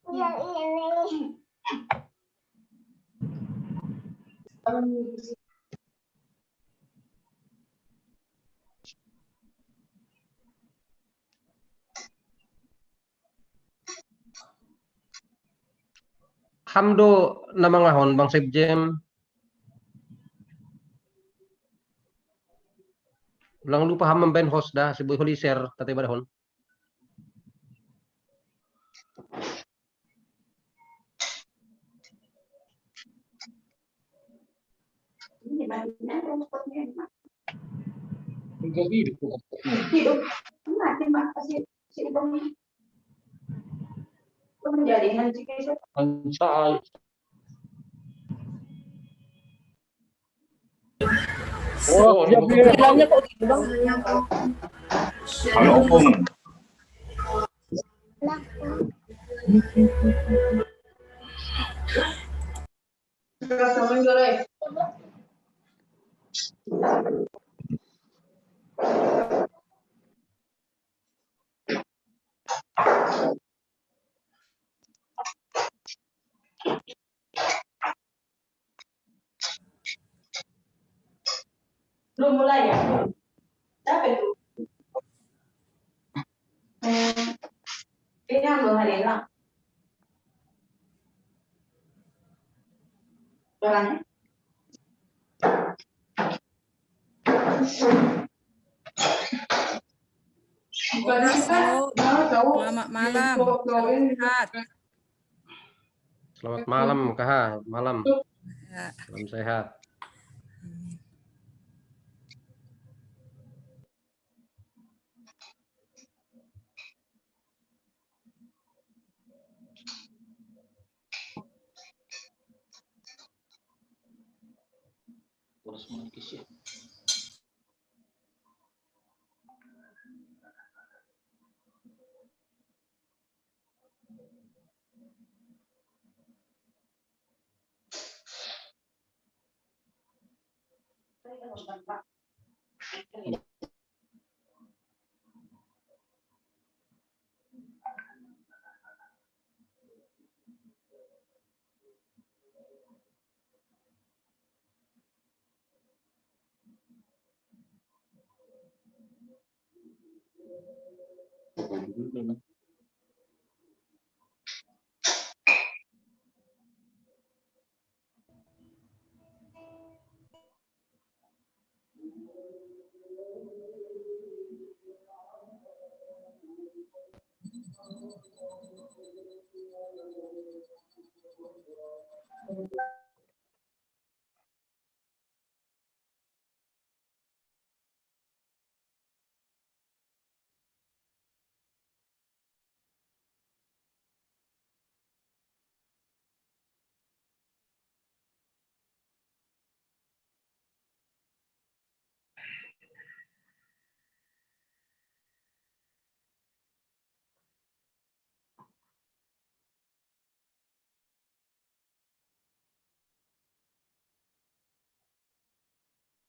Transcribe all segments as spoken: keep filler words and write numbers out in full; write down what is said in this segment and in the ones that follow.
Yang ini. Ham do na mangahon, Bang Sekjen. Ulang lupa ham mambaen host da, si boi holi share, tatai badahon. Oh, ya, bilangnya kok gitu, Bang? Kalau opo, men? Belum mulai ya? Siapa itu? Hmm, ini yang belum hari ini lah. Orangnya? Bukan bisa. Halo, selamat malam. Sehat. Selamat malam, K H. Malam. Ya. Salam sehat.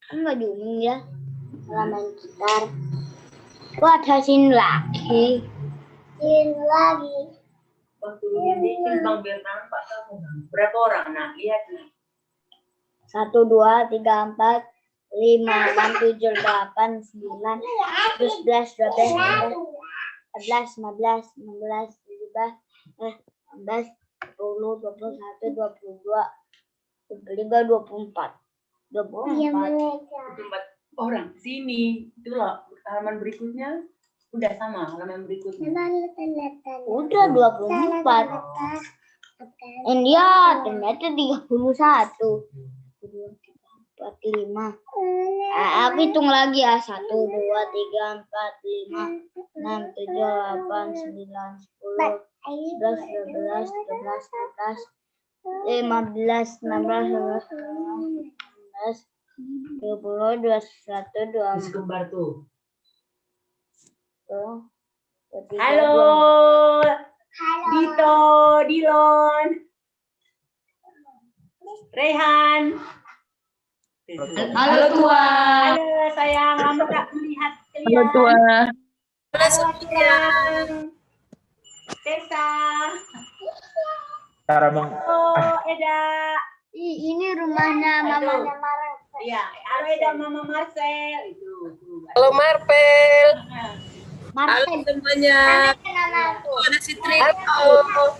Kan nggak diumumin ya, malah main gitar. Wah, ada sini lagi. Sini lagi. Waktu lu bikin Bang Bernang, Pak, kamu, Bang. Berapa orang? Nah, lihat nih. Satu, dua, tiga, empat, lima, enam, tujuh, delapan, sembilan, terus sebelas, dua belas, empat belas, lima belas, enam belas, tujuh belas, eh, delapan belas, sepuluh, dua puluh satu, dua puluh dua, dua puluh tiga, dua puluh empat. Dua puluh empat. Iya, mereka. Dua puluh empat orang. Sini, itulah halaman berikutnya. Udah sama halaman berikutnya. Udah dua puluh empat. India ternyata tiga puluh satu. Dua, tiga, empat, lima. Ah, aku hitung lagi ya. Satu, dua, tiga, empat, lima, enam, tujuh, delapan, sembilan, sepuluh, sebelas, dua belas, tiga belas, empat belas, lima belas, enam belas, tujuh belas, delapan belas, dua puluh, dua puluh satu, dua puluh empat. Kembar tuh. Tuh. Halo. Halo. Dito, Dilon. Rehan. Halo, Tua. Halo, sayang. Lama tak melihat kalian. Halo, Tua. Halo, sayang. Tessa. Cara meng- Oh, Eda. Ih, ini rumahnya Aduh. Mamanya Marcel. Iya, halo Eda, Mama Marcel. Itu, itu. Halo Marpel. Halo Marcel. Semuanya. Kenapa? Oh, ada si Tri. Halo.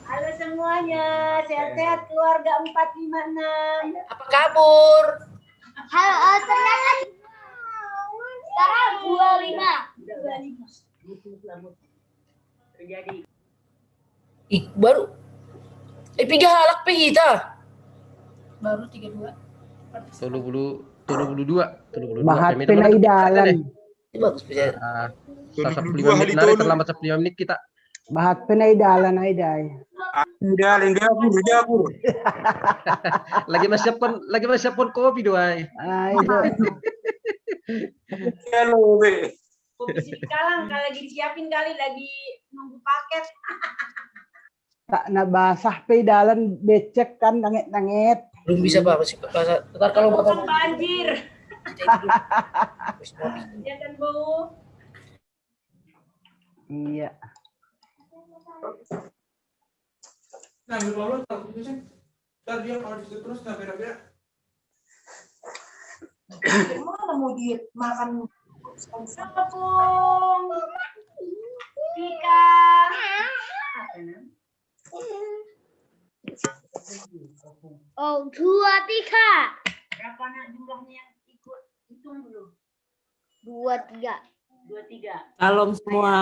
Halo semuanya, sehat-sehat keluarga empat lima enam. Apa kabur? Halo, oh, ternyata sekarang dua lima. Udah, udah. Mutu, mutu. Terjadi. Ih, baru eh piga halak pe kita. Baru tiga dua. Tolu puluh, tolu puluh dua, tolu puluh dua. Bahat Kami pina teman-teman idalan. Ini bagus bisa. Ah, Tolu sa- puluh sepuluh dua menit hari nari tolu. Terlambat sepuluh menit kita. Bahat pina idalan ai dai. Idalan dapur, dapur. Lagi masiapkan, lagi masiapkan kopi doai. Ai do. Halo, be. Kopi si Kalang kalau lagi disiapin kali, lagi nunggu paket. Tak na basah pe idalan becek kan nanget-nanget. Belum bisa apa sih bahasa. Ntar kalau Bukan bapak banjir. Kita itu dulu. Terus mau Ya kan, Bu? Iya. Nah, ambil Paulus, kalau gitu sih. Ntar dia kalau di situ terus nggak beda-beda. Mana mau dimakan? Tepung. Tika. Apa namanya? Oh, dua tiga. Berapa nak jumlahnya yang ikut? Hitung dulu. Dua tiga. Dua tiga. Salam semua.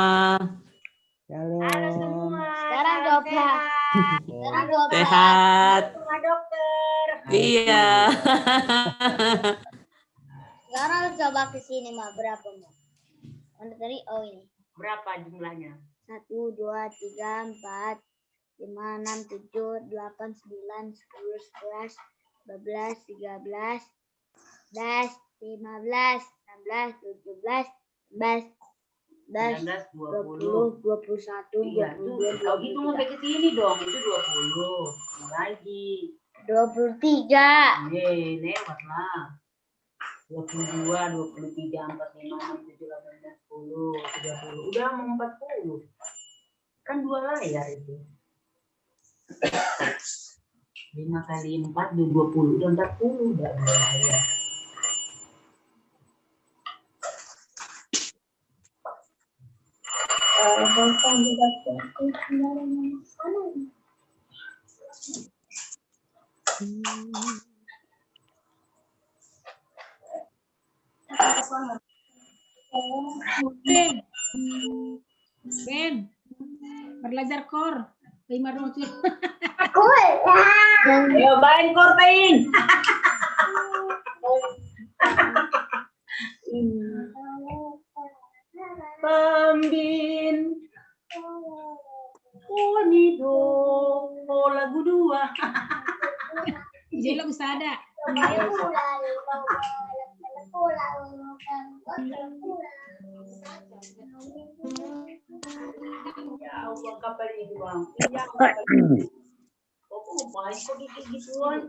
Halo. Halo semua. Sekarang Salam jawab ya. Sehat. Sekarang dua belas. Sehat. Sama dokter. Iya. Sekarang coba ke sini mah berapa mau? Mana tadi? Oh, ini. Berapa jumlahnya? Satu, dua, tiga, empat, lima, enam, tujuh, delapan, sembilan, sepuluh, sebelas, dua belas, tiga belas, belas, lima belas, enam belas, tujuh belas, sebelas, sebelas, Sembilan belas, dua dua puluh. puluh, dua puluh satu, Iya, dua puluh tuh. dua, Kalau gitu sampai ke sini dong, itu dua puluh. Lagi. dua puluh tiga. Yeay, lewat lah. Dua puluh dua, dua puluh tiga, empat, lima, enam, tujuh, delapan, sembilan, sepuluh, tiga puluh. Udah mau empat puluh. Kan dua layar itu. Lima kali empat, dua puluh. Udah empat puluh, udah dua layar. Ben, Ben, belajar kor. Lima dua tuh. Aku ya. Ayo, main kortein. Pambin. Koni do. Oh, lagu dua. Jadi lagu sada. Ya Allah, kapan itu, Bang? Ya Allah, kapan itu? Kok mau main kok gitu-gituan?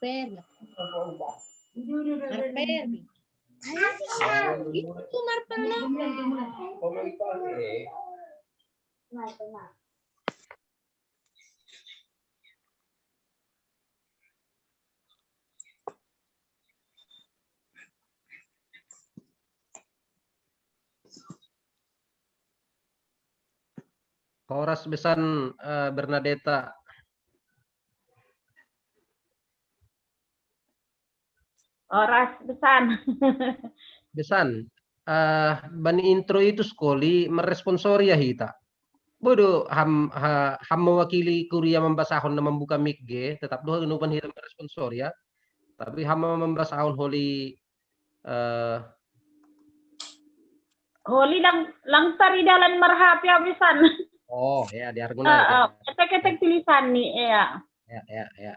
Per. Udah, udah, udah, udah. Per. Itu Marpel. Horas besan, eh, Bernadetta. Horas besan. Besan, eh, bani intro itu sekali meresponsori ya hita. Bodo ham, ha, ham mewakili kuria membasahon na membuka mic ge, tetap doha nupan hita meresponsori ya. Tapi ham membasahon holi, eh, Holi lang, lang tari dalan marhapya besan. Oh ya, di Ah, Argunai. ah, ketek-ketek tulisan nih, ya. Ya, ya, ya.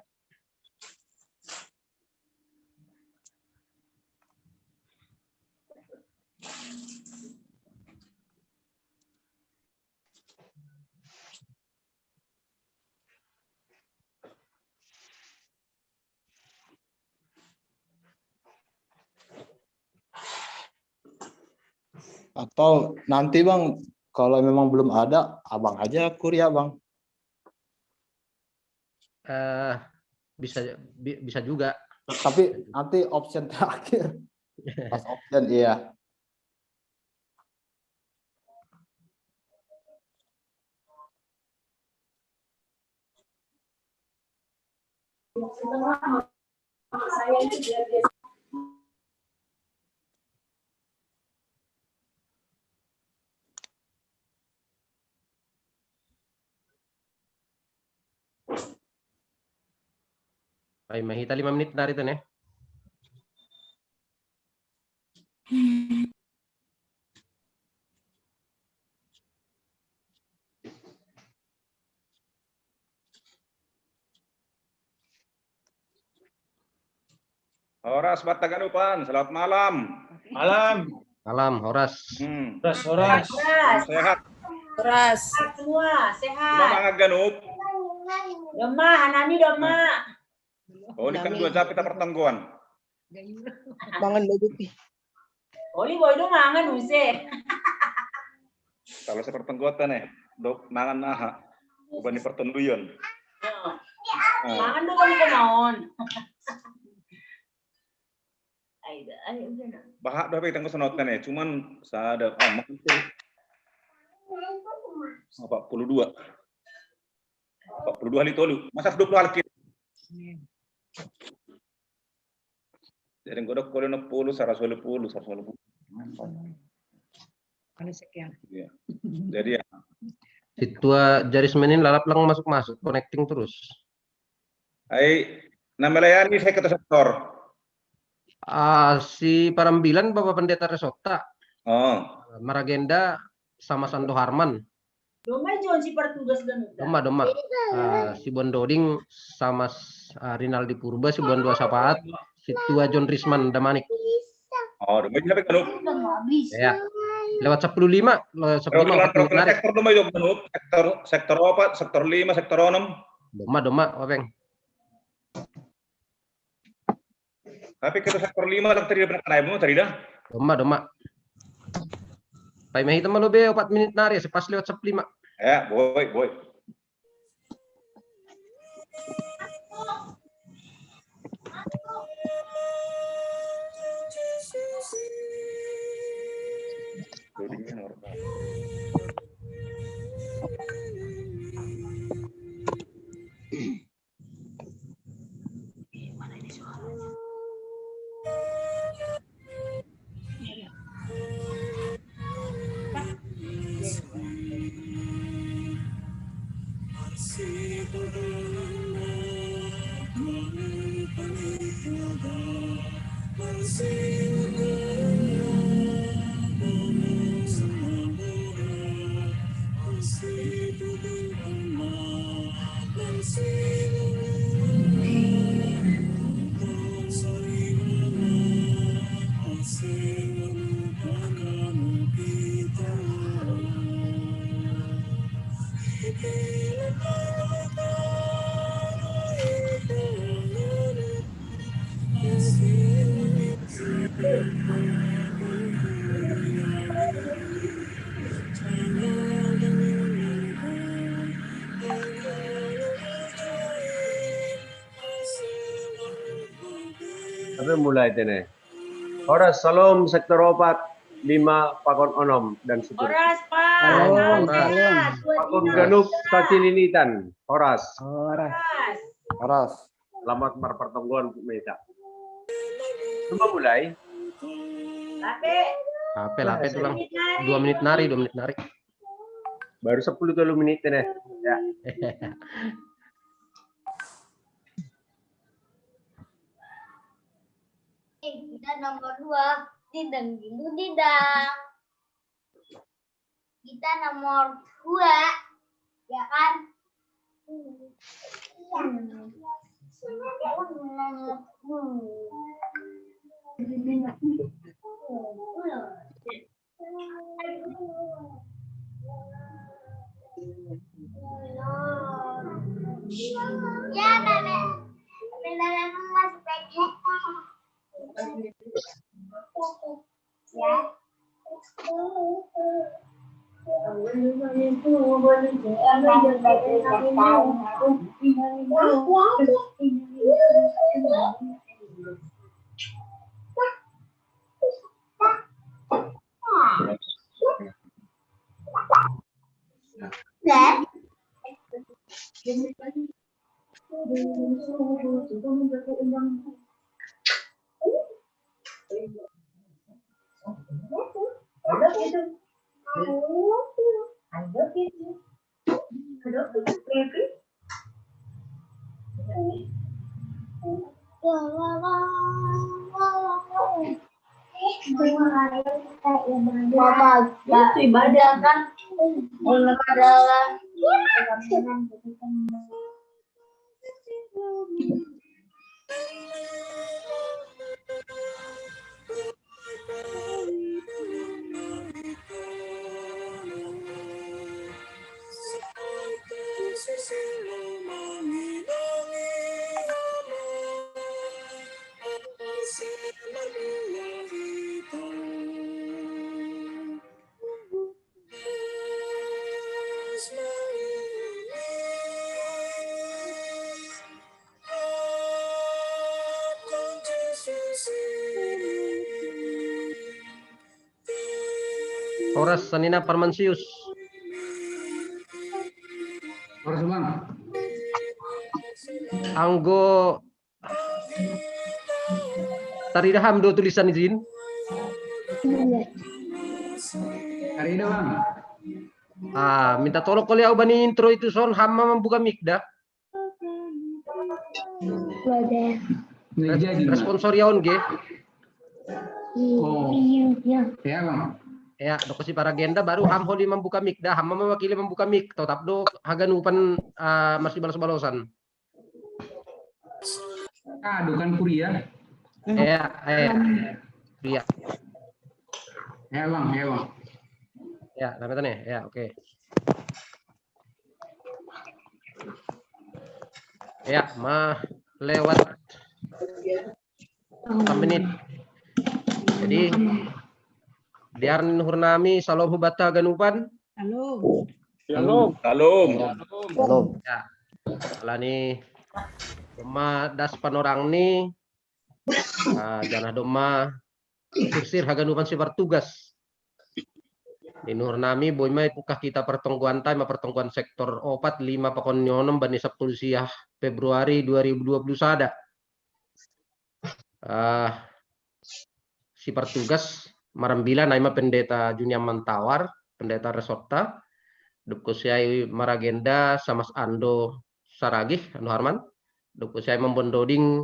Atau nanti, Bang, kalau memang belum ada, Abang aja kuria, Bang. Eh, bisa bi- bisa juga. Tapi nanti option terakhir. Pas option, iya. Ai, mahita lima menit nari tu ne. Horas Bataganupan, selamat malam. Malam. Malam, horas. Hmm. Horas, horas. Sehat. Horas. Sehat semua, sehat. Mama Ganup. Doma, Hanani Doma. Oh, ini kan dua jam kita pertengguan. Mangan dulu, Pi. Oli boy do mangan use. Kalau saya pertengguan nih, dok mangan aha. Bukan di pertenduyan. Mangan do kami kemaon. Ayo, ayo, udah nak. Bahak dah kita senot kan ya, cuman saya ada oh, makan tuh. Empat puluh dua. Empat puluh dua kali tolu. Masa dua puluh kali. Jadi kodok kalau enam puluh, seratus dua puluh, seratus dua puluh. Ada sekian. Jadi ya, Situa jari semenin lalap lang masuk-masuk, connecting terus. Ai, nama layani saya kata sektor. Ah, si Parambilan Bapak Pendeta Resota, Oh, Maragenda sama Sando Harman. Doma John si pertugas dan udah. Doma, doma. Ah, si Bondoding sama s- ah, Rinaldi Purba, si Buan Dua Sapaat, si Tua John Risman Damanik. Oh, dua sampai Ganup. Ya. Lewat sepuluh lima, lewat sepuluh lima, Perwakilan, empat menit perwakilan narik. Sektor dua juga Ganup. Sektor sektor empat, sektor lima, sektor enam. Doma, doma, Wapeng. Tapi kita sektor lima yang tadi pernah kena ibu tadi dah. Doma, doma. Pai mahita malu be empat menit nari, sepas lewat sepuluh lima. Ya, boy, boy. Loadingnya normal. Tapi mulai tene. Horas, salam sektor opat, lima pakon onom dan seterusnya. Horas, Pak. Salam, Salam salam. sehat buat Pakon kita. Ganup Satilinitan. Horas. Horas. Horas. Horas. Selamat marpartonggoan meta. Cuma mulai. Tapi Apa lah, apa tulang? menit nari. Dua menit nari, dua menit nari. Baru sepuluh dua menit nih. Ya. Eh, kita nomor dua. Didang, didang, didang. Kita nomor dua, ya kan? Iya. Nomor dua. Ya, Bebe. Bebe, Bebe, masuk aja. Ya. Itu ibadah kan? Adalah Horas sanina Parmansius. Horas, Bang. Anggo tarida ham do tulisan i jin? Tarida, Bang. Ah, minta tolong koli au bani intro itu son, ham ma mambuka mic da. Nah, jadi, Bang. Responsori on ge. Oh. Iya, iya. Ya, Bang. Ya, dok si Paragenda baru ham holi mambuka mic da, ham ma mewakili mambuka mic, totap do haganupan, ah, masibalos-balosan. Ah, dukan kuria. Ya, ya. Iya. Ya, Bang, ya, Bang. Ya, namanya nih. Ya, oke. Ya, mah lewat empat menit. Jadi, diar ni nuhur nami, salom hubatta haganupan. Halo. Shalom. Shalom. Shalom. Ya. Alani ma das panorang ni, ah, janah domma sirsir haganupan sipartugas. Di nuhur nami boi ma ipungkah hita partonggoanta, ma partonggoan sektor opat, lima pakon ni onom bani sampulu sia Februari dua ribu dua puluh sada. Ah, sipartugas marambilan ai ma Pendeta Juniaman Tawar, pendeta resortta, dob konsi ai maragenda Samas Ando Saragih, Ando Harman, dob konsi ai mambondoding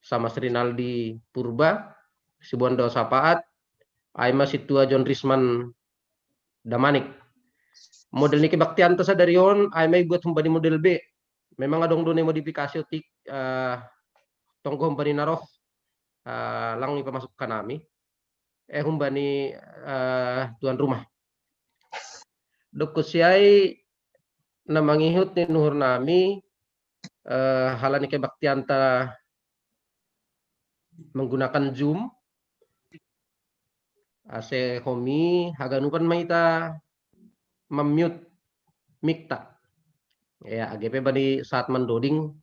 Samas Rinaldi Purba, siboan do sapaat, ai ma Sintua John Risman Damanik. Model ni kebaktianta sadari on, ai ma ibuat humbani model B. Memang adong do na imodifikasi otik, eh, tonggo humbani na roh, eh, lang ipamasuk hanami. Eh, humbani, eh, tuan rumah. Dob konsi ai na mangihut ni nuhur nami, eh, halani kebaktianta menggunakan Zoom, ase homi haganupan ma hita mam-mute mic-ta. Ya, age pe bani saat mandoding,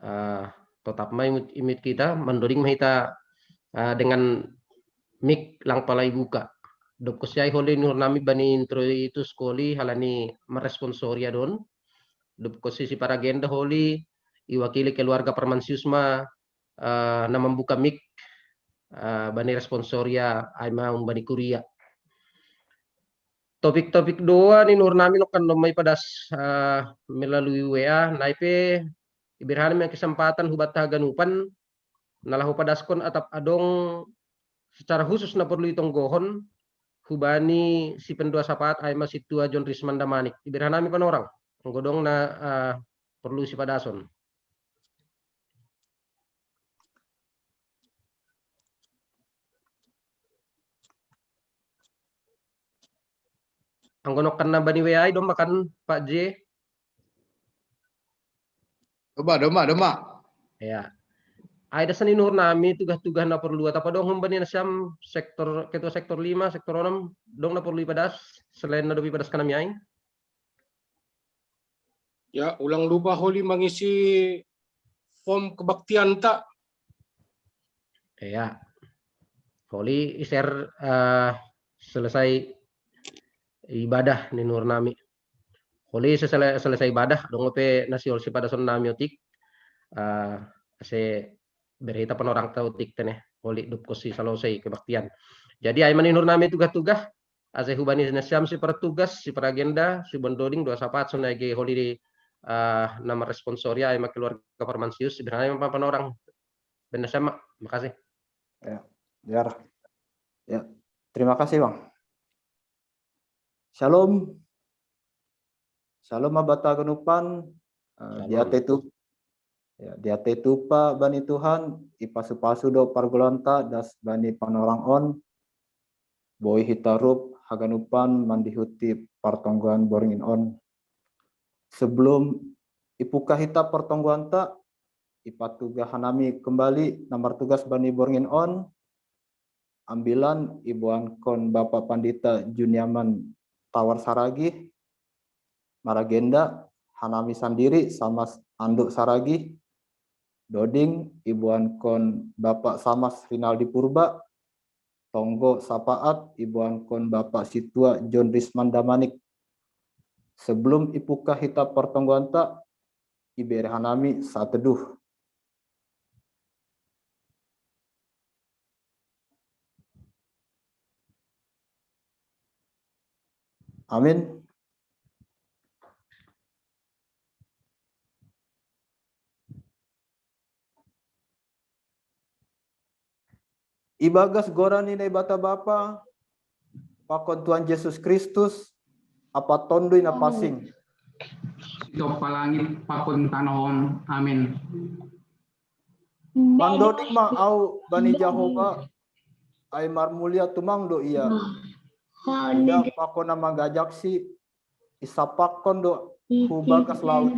eh, totap ma i-mute, i-mute hita, mandoding ma hita, eh, dengan mic lang pala ibuka. Dob konsi ai holi nuhur nami bani intro itu sekoli halani marresponsori adon. Dob konsi si Paragenda holi iwakili keluarga Parmansius ma, eh, na mambuka mic, eh, bani responsoria ai ma humbani kuria. Topik-topik dua ni nuhur nami nongkan domma ipadas, eh, melalui W A, nai pe iberehon ma kesempatan hubatta haganupan na laho padaskon atap adong secara khusus na porlu itonggohon hubani si pendua sapaat ai ma Sintua John Risman Damanik. Iberehon nami panorang anggo adong na, eh, porlu sipadason. Anggo nongkan na bani W A i domma kan, Pak J? Domma, domma, domma. Ya. Ai dasan inuhur nami tugas-tugas na porlu, atau padong humbani nasiam sektor, ketua sektor lima, sektor enam, dong na porlu ipadas, selain na dope ipadas kanami ai. Ya, ulang lupa holi mangisi form kebaktian ta. Ya. Holi iser uh, selesai ibadah ni nur nami. Holi selesai, selesai ibadah, dong pe nasi holi sipadason nami otik. Uh, se berita panorang ta otik tene. Holi dupko si selesai kebaktian. Jadi ai maninur nami tugas-tugas, ase hubani nasiam si pertugas, si peragenda, si bondoding, doa sapat, sonai ge holi di uh, nama responsoria, ai keluarga Parmansius, sebenarnya apa panorang. Benar sama, makasih. Ya, biar. Ya, terima kasih Bang. Shalom. Shalom abata ganupan. Uh, dia tetu Ya, dia tetupa bani Tuhan, ipasu-pasu do pargolanta das bani panorang on, boi hita rup haganupan mandihuti partonggoan borngin on. Sebelum ipuka hita partonggoanta, ipatuga hanami kembali na martugas bani borngin on, ambilan iboankon Bapak Pandita Juniaman Tawar Saragih, maragenda hanami sandiri sama Anduk Saragih, doding iboankon Bapak Samas Rinaldi Purba, tonggo sapaat iboankon Bapak Situa John Risman Damanik. Sebelum ipuka hita partonggoanta, ibere hanami sateduh. Amin. Ibagas goran ni Naibata Bapa, pakon Tuhan Yesus Kristus, apa tondui na pasing. Sitop palangit pakon tanoh on. Amin. Mandoding ma au bani Jahoba, ai marmulia tumang do ia. Ia pakon na mangajaksi, isapakkon do hu bagas laut.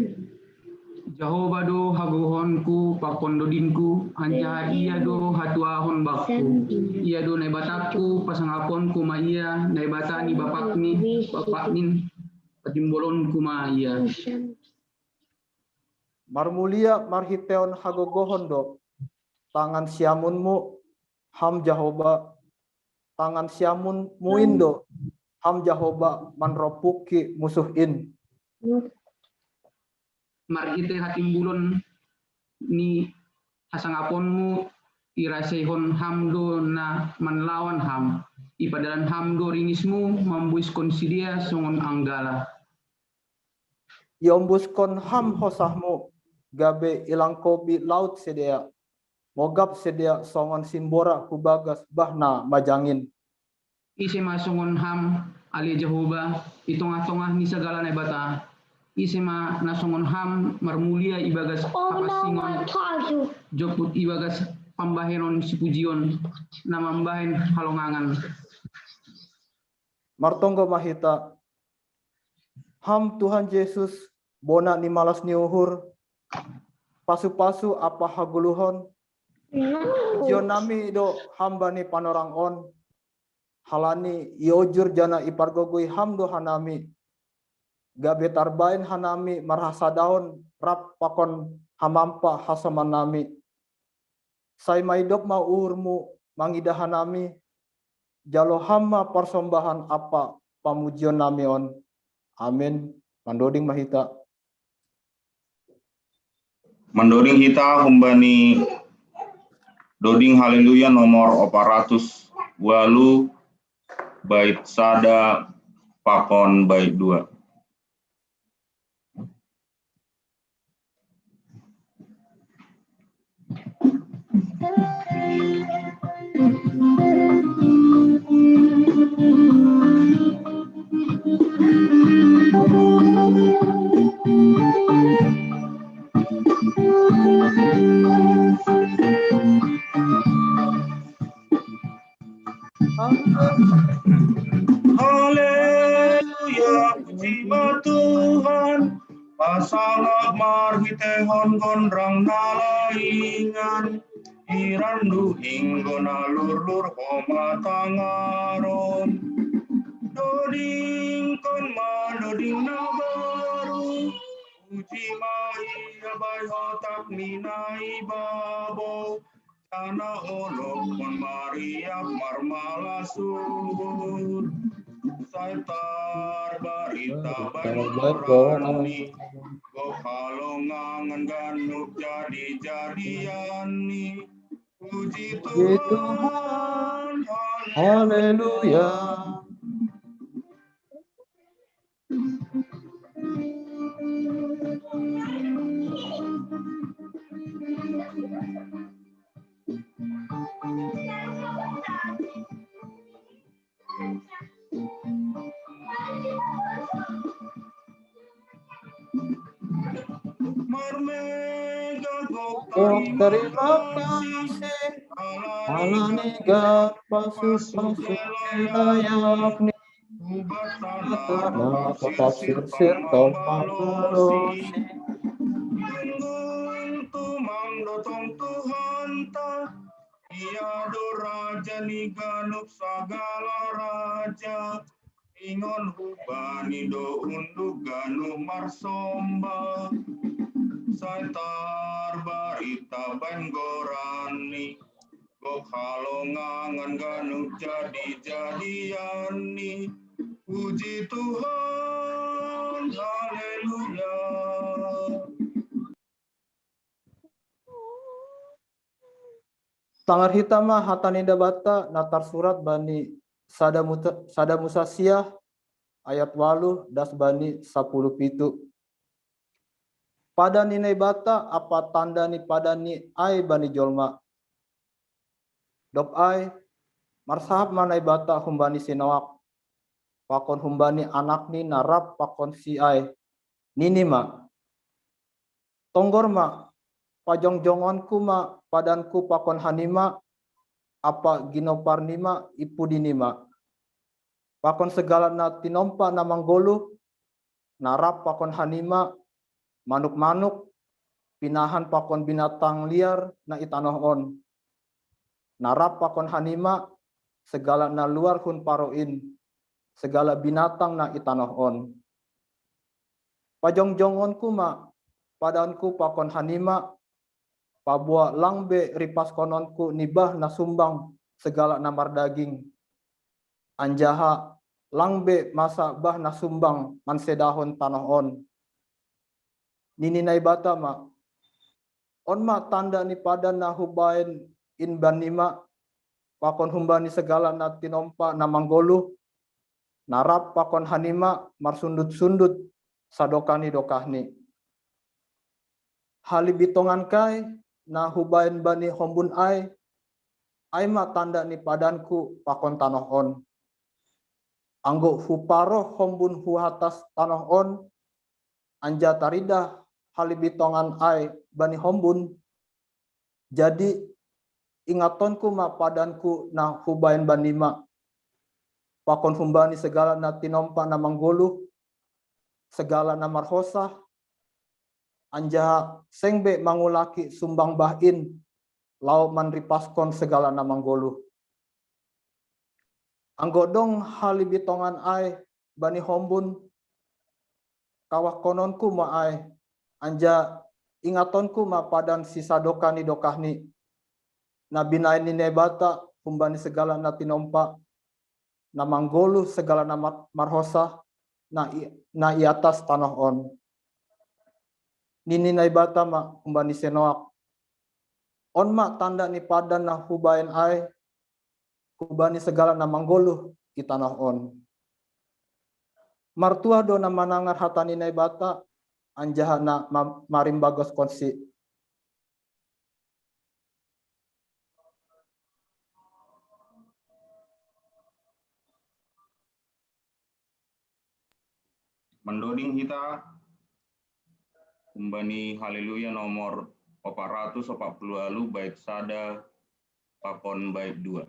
Jahoba do hagogohonku pakon dodingku, anjaha ia do hatuahon bakku. Ia do Naibatakku, pasangaponku ma ia, Naibata ni bapakni, bapaknin, patimbolonku ma ia. Marmulia marhitehon hagogohon do tangan siamunmu, ham Jahoba, tangan siamunmu in do, ham Jahoba, manropuki musuh in. Marhite hatimbulon ni hasangaponmu, iraseihon ham do na manlawan ham, ipadalan ham do ringismu, mambuiskon sidea songon anggala. Iombuskon ham hosahmu, gabe ilangkobi laut sidea, mogap sidea songon simbora hu bagas bah na majangin. Ise ma songon ham, ale Jahoba, i tongah-tongah ni sagala naibata. Ise ma na songon ham marmulia ibagas hapansingon, joput ibagas pambahenon sipujion, na mambahen halongangan. Martonggo ma hita. Ham Tuhan Yesus, bona ni malas ni uhur, pasu-pasu ampa hagoluhon, pujion nami do ham bani panorang on, halani iojur janah ipargogoi ham do hanami, gabe tarbahen hanami marhasadahon rap pakon hamampa hasoman nami. Sai maidop ma uhurmu mangidah hanami, jalo ham ma parsombahan ampa pamujion nami on. Amin. Mandoding ma hita. Mandoding hita humbani doding haleluya nomor opat ratus walu bait sada pakon bait dua. Haleluya, puji ma Tuhan, pasangap marhitehon gondrang na laingan. Irandu inggo nalurlur homa tangaron. Doding kon ma doding na baru. Uji ma ia bai hotak minai babo. Jana olok kon mariap marmala suhut. Sai tarbarita bai gorani. Go halongangan ganuk jadi-jadian ni. Puji Tuhan. Haleluya. Marmega gok, oh, terima kasih. Alani gak pasu-pasu layakni. Tanah kota sirsir tau mabalosi. Tunggung tumang dotong Tuhan ta. Ia do raja ni ganup sagala raja. Ingon hubani do unduk ganup marsomba. Sai tarbarita bain gorani. Gok halongangan ganup jadi-jadian ni. Puji Tuhan, haleluya. Tangar hita ma hata ni Debata na tarsurat bani sada, muta, sada Musa sia ayat walu das bani sapuluh pitu. Pada ni Naibata apa tanda ni pada ni ai bani jolma. Dop ai, marsahap ma Naibata humbani si Noak, pakon humbani anakni na rap pakon si ai. Nini ma, tonggor ma, pajongjongonku ma padanku pakon hanima, apa ginopar nima ipudi nima. Pakon segala na tinompa na manggoluh, na rap pakon hanima, manuk-manuk, pinahan pakon binatang liar na i tanoh on. Na rap pakon hanima, segala na luar hun paroin, segala binatang na i tanoh on. Pajongjongonku ma, padanku pakon hanima, paboa lang be ripaskononku ni bah na sumbang segala na mardaging. Anjaha lang be masa bah na sumbang mansedahon tanoh on. Nini Naibata ma, on ma tanda ni padan na hubaen in banima, pakon humbani segala na tinompa na manggoluh, na rap pakon hanima marsundut-sundut sadokah ni dokahni. Halibitongan kai na hubaen bani hombun ai, ai ma tanda ni padanku pakon tanoh on. Anggo huparoh hombun hu hatas tanoh on, anjaha taridah halibitongan ai bani hombun, jadi ingatonku ma padanku na hubaen banima, pakon humbani segala na tinompa na manggoluh, segala na marhosah, anjaha seng be mangulaki sumbang bah in, laho manripaskon segala na manggoluh. Anggo dong halibitongan ai bani hombun, kawahkononku ma ai, anjaha ingatonku ma padan sisadokah ni dokahni, na binaen ni Naibata humbani segala na tinompa, na manggoluh segala na mar-, marhosah, na i, na i atas tanoh on. Nini Naibata ma humbani si Noak, on ma tanda ni padan na hubaen ai, humbani segala na manggoluh i tanoh on. Martuah do na manangar hata ni Naibata, anjaha na ma-, marimbagoskonsi. Mandoding hita humbani Haleluya nomor opat ratus opat puluh walu, bait sada pakon bait dua.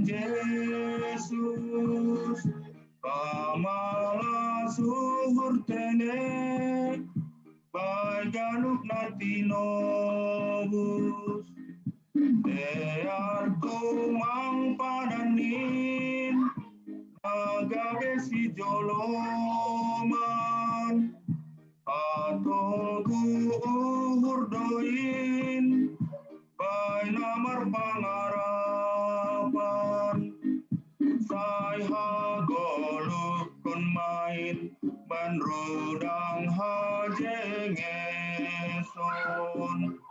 Jesus, pamalas uhur tene, bai ganup na tinobus. Dear tumang padanin, na gabe sijoloman, patogu uhur do in, bai na marpangarapan. Sai hagoluhkon ma in, bahen rudang hajengeson.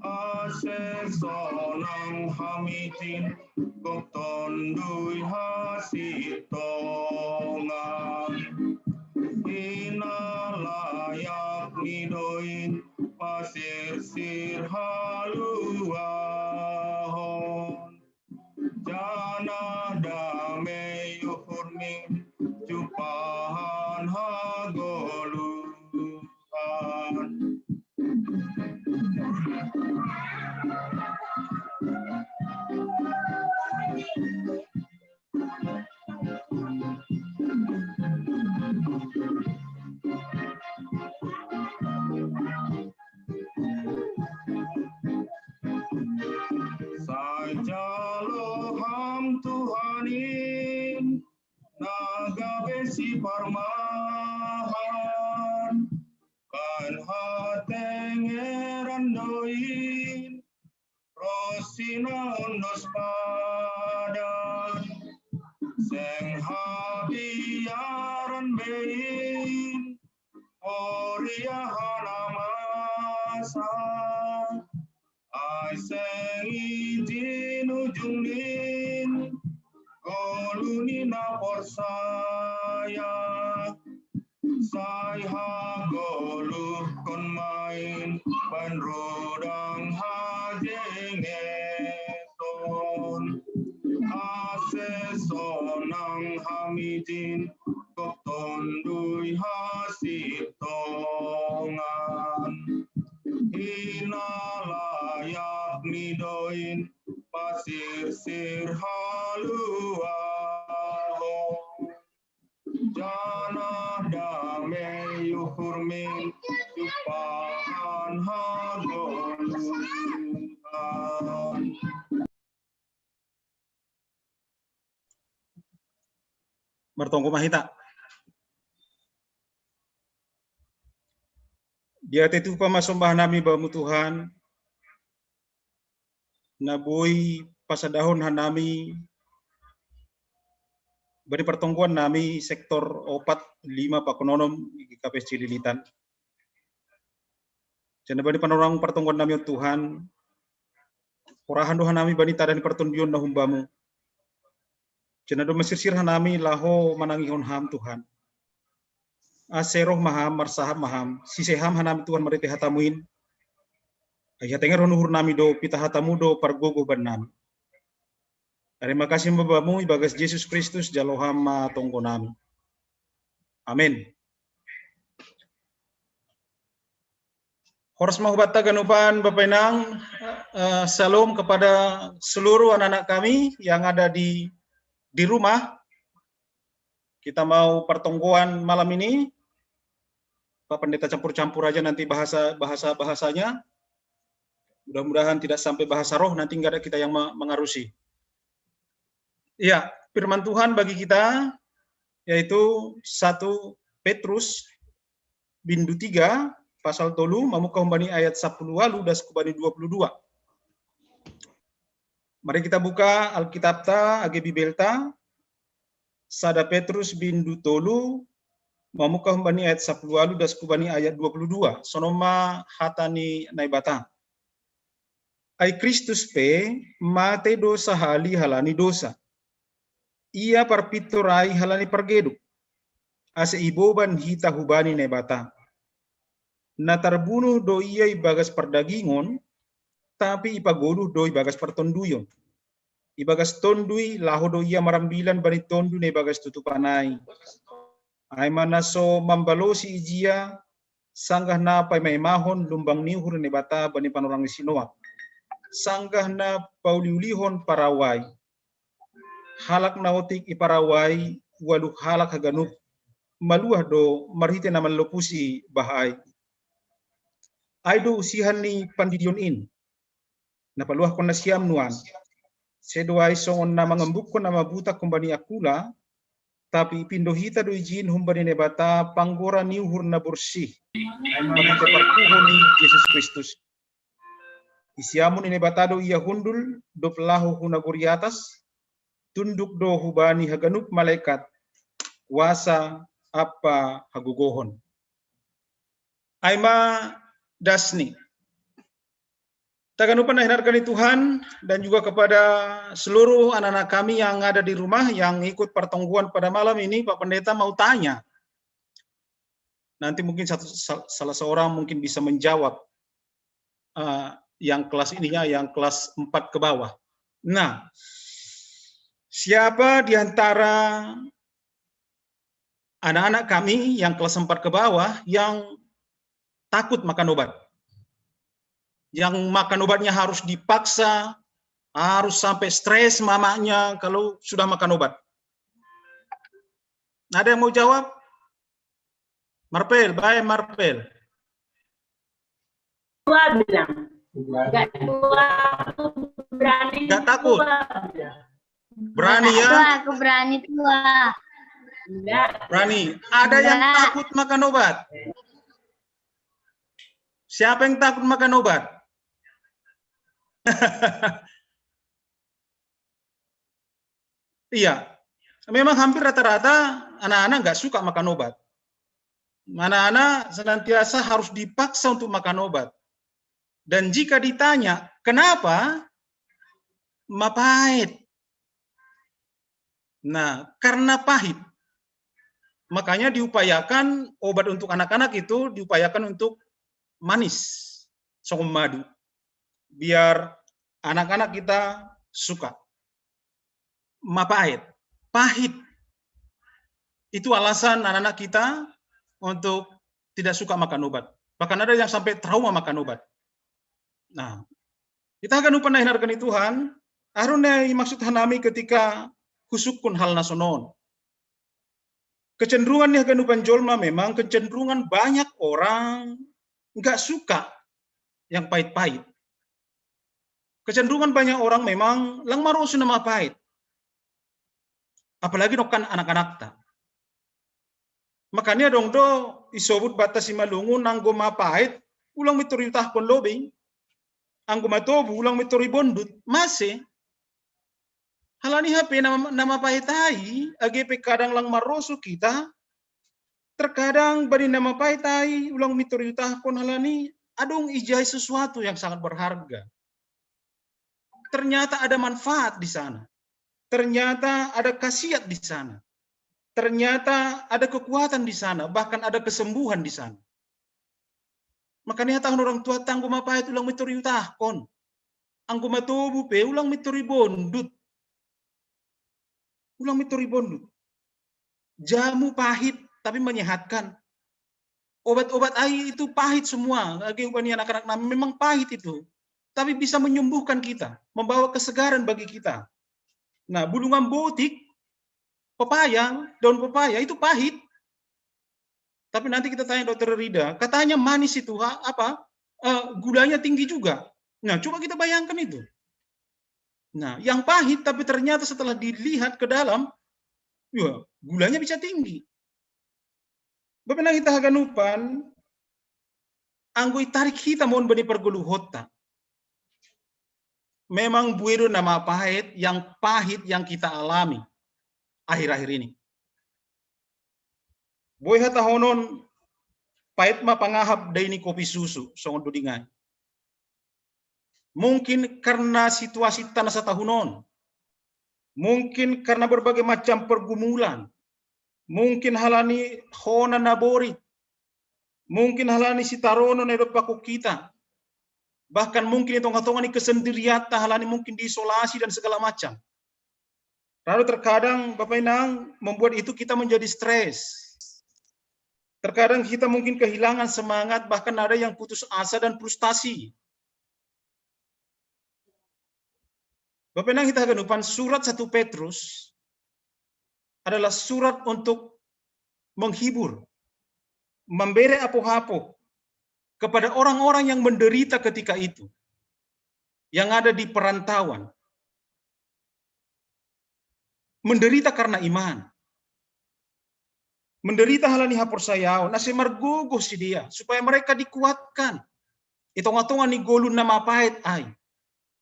Ase sonang hami jin, gok Tonduy Hasitongan. I na layak ni do in, pasirsir haluahon. Janah dame uhurmi, jumpahan hagoluhan. Sai jalo Ham Tuhan in, na gabe siparmahan, bahen hatengeran do in, ronsi na ondos padan, seng habiaran be in, moriahan na masa. Ai seng ijin ujung nin, goluh ni na porsaya. Sai hagoluhkon ma in, bahen rudang hajengeson. Ase sonang hami jin, gok Tonduy Hasitongan. I na layak ni do in, pasirsir haluahon. Janah dame uhurmi, jumpahan hagoluhan. Martonggo ma hita. Diatei tupa ma sombahan nami Bamu Tuhan, na boi pasadahon hanami bani partonggoan nami sektor opat, lima pakon onom i K P S C Cililitan. Janah bani panorang partonggoan nami, o Tuhan, porahan do hanami bani tanda ni partondion na humbamu. Janah domma sirsir hanami laho manangihon Ham, Tuhan. Ase roh ma Ham, marsahap ma Ham, sise Ham hanami, Tuhan, marhitei hatamu in. Ai hatengerhon uhur nami do, pitah hatamu do pargogoh bannami. Tarima kasih ma Bamu, ibagas Jesus Kristus jalo Ham ma tonggo nami. Amin. Horas ma hubanta ganupan Bapa Inang, eh, shalom kepada seluruh anak-anak kami yang ada di di rumah. Kita mau pertonggoan malam ini. Pak Pendeta campur-campur aja nanti bahasa bahasa bahasanya. Mudah-mudahan tidak sampai bahasa roh, nanti nggak ada kita yang mengarusi. Iya, firman Tuhan bagi kita yaitu satu Petrus bindu tiga pasal tolu, mamuka humbani ayat sapuluh walu das kubani dua puluh dua. Mari kita buka Alkitabta age Bibelta, sada Petrus bindu tolu, mamuka humbani ayat sapuluh walu das kubani ayat dua puluh dua. Sonoma hata ni Naibata. Ai Kristus pe mate do sahali halani dosa. Ia parpintor ai halani pargeduk, ase iboban hita hubani Naibata. Na tarbunuh do ia ibagas pardagingon, tapi ipagoluh do ibagas partonduyon. Ibagas tondui laho do ia marambilan bani tondu na ibagas tutupan ai. Ai ma na so mambalosi ijia, sanggah na paima-imahon lumbang ni uhur ni Naibata bani panorang ni si Noak, sanggah na pauliulihon parau ai. halak na otik i Paraguay, walu halak haganup, maluah do marhite na manlopusi bah ai. Ai do usihan ni pandidion in, na paluahkon nasiam nuan. Sedo ai songon na mangambukkon na mabutak humbani akula, tapi ipindo hita do ijin humbani Naibata panggora ni uhur na borsih, marhite parpuho ni Jesus Kristus. Isiamun ni Naibata do ia hundul, dob laho hu nagori atas, tunduk do hubani haganup malaikat, kuasa ampa hagogohon. Ai ma dasni. Taganupan na hinargani Tuhan, dan juga kepada seluruh anak-anak kami yang ada di rumah yang ikut pertongguan pada malam ini, Pak Pendeta mau tanya. Nanti mungkin satu, salah seorang mungkin bisa menjawab, uh, yang kelas ininya, yang kelas empat ke bawah. Nah, siapa di antara anak-anak kami yang kelas empat ke bawah yang takut makan obat? Yang makan obatnya harus dipaksa, harus sampai stres mamanya kalau sudah makan obat. Ada yang mau jawab? Marpel, baik Marpel. Tua bilang. Enggak tua, berani. Enggak takut. Berani ya? Tua, aku berani tua. Enggak. Berani. Ada yang takut makan obat? Siapa yang takut makan obat? Iya, memang hampir rata-rata anak-anak nggak suka makan obat. Anak-anak senantiasa harus dipaksa untuk makan obat. Dan jika ditanya, kenapa? Mapahit. Nah, karena pahit. Makanya diupayakan obat untuk anak-anak itu diupayakan untuk manis, songon madu. Biar anak-anak kita suka. Mapahit, pahit. Itu alasan anak-anak kita untuk tidak suka makan obat. Bahkan ada yang sampai trauma makan obat. Nah, kita akan upah nahin harga Tuhan. Arun yang maksud hanami ketika husukkun hal nasonon. Kecenderungan nih ganupan jolma memang kecenderungan banyak orang nggak suka yang pahit-pahit. Kecenderungan banyak orang memang lang marosu nama pahit. Apalagi nokan anak-anak ta. Makanya dong do isobut batas imalungun anggo mapahit ulang mitori utahkon lobing. Anggo matobu ulang mitori bondut. Masih. Halani hape nama, nama pahit ai, age pe kadang lang marosu kita, terkadang bani nama pahit ai ulang mitori utahkon halani adong ijai sesuatu yang sangat berharga. Ternyata ada manfaat di sana. Ternyata ada khasiat di sana. Ternyata ada kekuatan di sana, bahkan ada kesembuhan di sana. Makanya tahun orang tua tanggo mapahit ulang mitori utahkon. Anggo matobu pe ulang mitori bondut. Ulang mitori bondut. Jamu pahit tapi menyehatkan. Obat-obat ai itu pahit semua. Age ubani anak-anak nami memang pahit itu. Tapi bisa menyembuhkan kita, membawa kesegaran bagi kita. Nah, bulungan botik, pepaya, daun pepaya itu pahit. Tapi nanti kita tanya dokter Rida, katanya manis itu apa? Uh, gulanya tinggi juga. Nah, coba kita bayangkan itu. Nah, yang pahit tapi ternyata setelah dilihat ke dalam, ya, gulanya bisa tinggi. Bapak nang kita haganupan, anggo itarik kita mohon bani pergoluhota. Memang buedo nama pahit yang pahit yang kita alami akhir-akhir ini. Boy hatahonon pahit ma pangahap dai ni kopi susu songon dudingai. Mungkin karena situasi tanah satahunon, mungkin karena berbagai macam pergumulan, mungkin halani hona naborit, mungkin halani sitaronon edo pakuk kita, bahkan mungkin di tengah-tengah ini kesendirian, halani mungkin diisolasi dan segala macam. Lalu terkadang Bapak Inang membuat itu kita menjadi stres. Terkadang kita mungkin kehilangan semangat, bahkan ada yang putus asa dan frustasi. Bapak Inang kita haganupan surat satu Petrus adalah surat untuk menghibur, memberi apo-apo kepada orang-orang yang menderita ketika itu, yang ada di perantauan, menderita karena iman, menderita hal ni haporsayaon, ase margogoh si dia, supaya mereka dikuatkan. I tonga-tonga ni golu na mapait ai.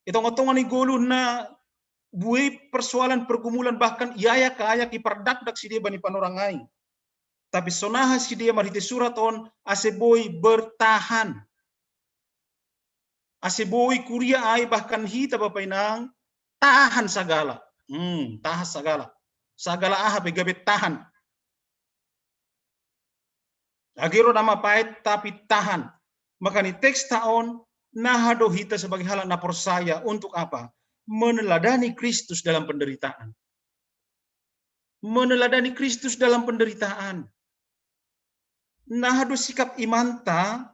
I tonga-tonga ni golu na buei persoalan pergumulan, bahkan iayak ka ayak, ipardakdak si dia bani panorang ai. Tapi sonaha si dia marhite surat on, ase boi bertahan. Ase boi kuria ai, bahkan hita bapa inang, tahan sagala. Hmm, tahan sagala. Sagala aha pe gabe tahan. Age ro na mapait tapi tahan. Makani teksta on, naha do hita sebagai halak na porsaya untuk apa? Meneladani Kristus dalam penderitaan. Meneladani Kristus dalam penderitaan. Naha do sikap imanta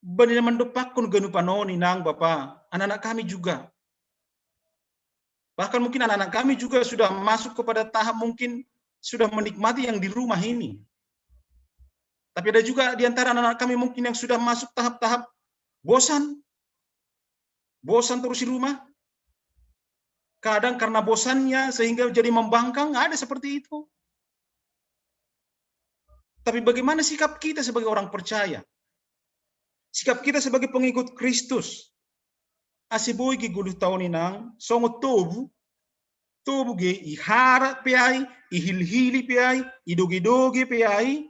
bani na mandopakkon ganupan on, inang bapa, anak-anak kami juga. Bahkan mungkin anak-anak kami juga sudah masuk kepada tahap mungkin sudah menikmati yang di rumah ini. Tapi ada juga di antara anak-anak kami mungkin yang sudah masuk tahap-tahap bosan. Bosan terus di rumah. Kadang karena bosannya sehingga jadi membangkang, ada seperti itu. Tapi bagaimana sikap kita sebagai orang percaya? Sikap kita sebagai pengikut Kristus. Ase boi ge goluhta on, inang, songon tobu, tobu ge ihara pe ai, ihilhili pe ai, idoge-doge pe ai,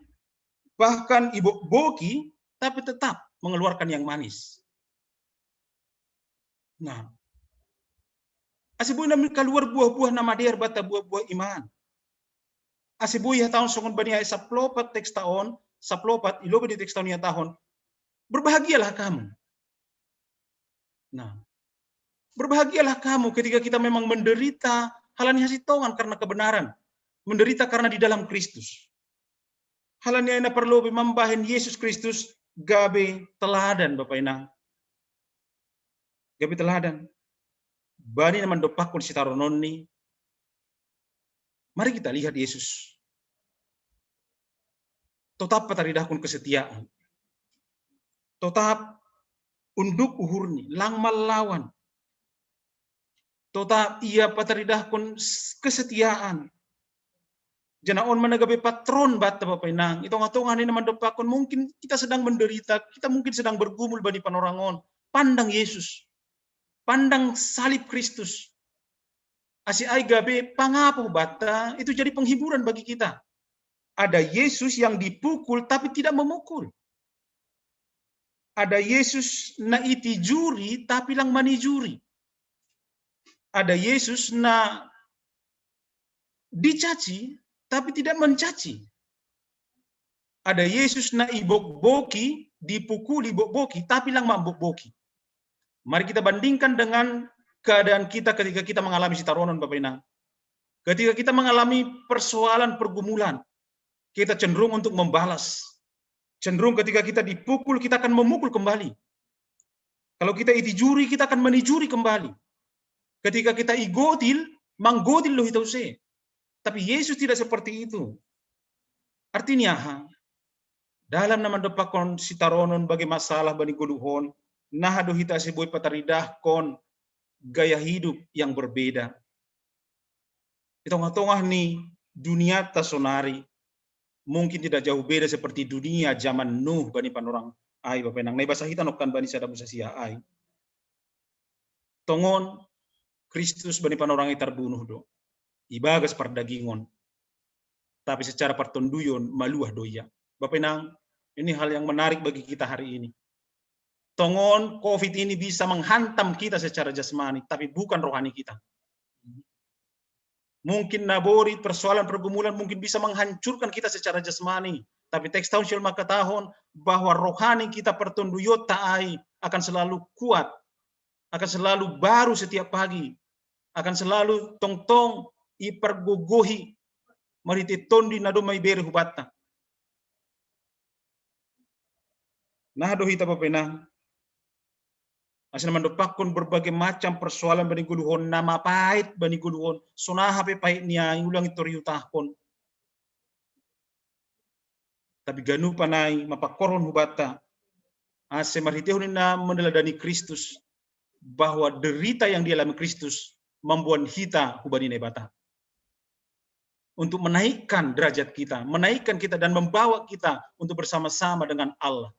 bahkan ibokboki, tapi tetap mengeluarkan yang manis. Nah, ase boi na kaluar buah-buah na madear banta, buah-buah iman. Ase boi ihatahon songon bani ayat sampulu opat teksta on, sampulu opat, i lobei ni teksta on ihatahon, "Berbahagialah kamu." Nah, berbahagialah kamu ketika kita memang menderita hal ni hasintongan karena kebenaran, menderita karena di dalam Kristus. Hal ni ai na parlobei mambahen Yesus Kristus gabe teladan, bapa inang. Gabe teladan. Bani na mandopakkon sitarononni, mari kita lihat Yesus. Totap pataridahkon kesetiaan. Totap unduk uhurni, lang mallawan. Totap ia pataridahkon s-, kesetiaan. Janah on ma na gabe patron banta, bapa inang. I tonga-tonga ni na mandopakkon, mungkin kita sedang menderita, kita mungkin sedang bergumul bani panorang on. Pandang Yesus. Pandang salib Kristus. Ase ai gabe pangapoh banta, itu jadi penghiburan bagi kita. Ada Yesus yang dipukul tapi tidak memukul. Ada Yesus na itijuri tapi lang manijuri. Ada Yesus na dicaci tapi tidak mencaci. Ada Yesus na ibokboki, dipukuli, ibokboki, tapi lang mambokboki. Mari kita bandingkan dengan keadaan kita ketika kita mengalami sitaronon, bapa inang. Ketika kita mengalami persoalan pergumulan, kita cenderung untuk membalas. Cenderung ketika kita dipukul, kita akan memukul kembali. Kalau kita itijuri, kita akan menijuri kembali. Ketika kita igotil, manggotil do hita use. Tapi Yesus tidak seperti itu. Artinya aha? Dalam na mandopakkon sitaronon bage masalah bani goluh on, naha do hita ase boi pataridahkon gaya hidup yang berbeda. I tongah-tongah ni dunianta sonari, mungkin tidak jauh beda seperti dunia zaman Nuh bani panorang ai, bapa inang, na ibasa hita nongkan bani sada musa sia ai. Tongon Kristus bani panorang i tarbunuh do ibagas pardagingon, tapi secara partonduyon maluah do ia. Bapa inang, ini hal yang menarik bagi kita hari ini. Tongon covid ini bisa menghantam kita secara jasmani, tapi bukan rohani kita. Mungkin nabori persoalan pergumulan mungkin bisa menghancurkan kita secara jasmani, tapi teks tahun siol mangkatahon bahwa rohani kita, partonduyonta ai akan selalu kuat, akan selalu baru setiap pagi, akan selalu tongtong ipargogohi marhite Tonduy na domma ibere hubanta. Naha do hita, bapa inang? Asa na mandopakkon berbagai macam persoalan bani goluhon, na mapait bani goluhon, sonaha pe pait ni ai ulang i toriutahkon. Tapi ganupan ai mapangkorhon hubanta, asa marhitehon na meneladani Kristus, bahwa derita yang dialami Kristus mamboan hita hubani Naibata. Untuk menaikkan derajat kita, menaikkan kita dan membawa kita untuk bersama-sama dengan Allah.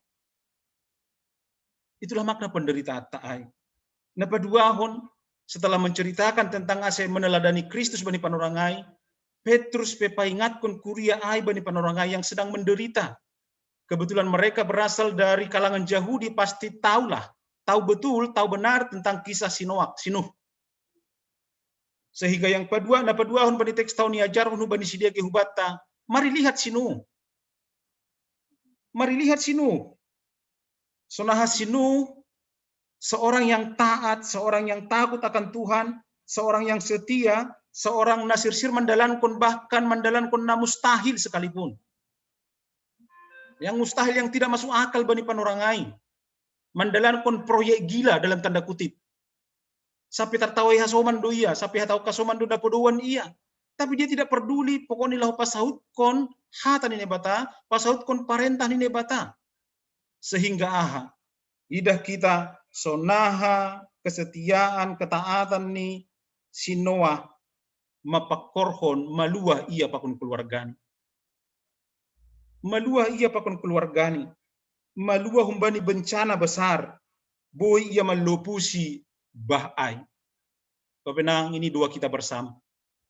Itulah makna penderitaan ta ai. Na paduahon, setelah menceritakan tentang asa meneladani Kristus bani panorang ai, Petrus pe paingatkon kuria ai bani panorang ai yang sedang menderita. Kebetulan mereka berasal dari kalangan Yahudi, pasti tahulah, tahu betul, tahu benar tentang kisah si Noah, si Nuh. Sehingga yang paduahon, na paduahon bani teks ta on iajarhon hubani sidea ke hubanta, mari lihat si Nuh. Mari lihat si Nuh. Sonaha si Nuh, seorang yang taat, seorang yang takut akan Tuhan, seorang yang setia, seorang na sirsir mandalankon, bahkan mandalankon na mustahil sekalipun. Yang mustahil, yang tidak masuk akal bani panorang ai. Mandalankon proyek gila dalam tanda kutip. Sampe tartawai hasoman do ia, sampe hatahon hasoman do na podoan ia. Tapi dia tidak peduli, pokokna laho pasautkon hata ni Naibata, pasautkon parentah ni Naibata. Sehingga aha? Idah kita sonaha kesetiaan, ketaatan ni si Noah mapangkorhon maluah ia pakon keluargana. Maluah ia pakon keluargana. Maluah humbani bencana besar. Boi ia mallopusi bah ai. Bapa inang, ini doa kita bersama.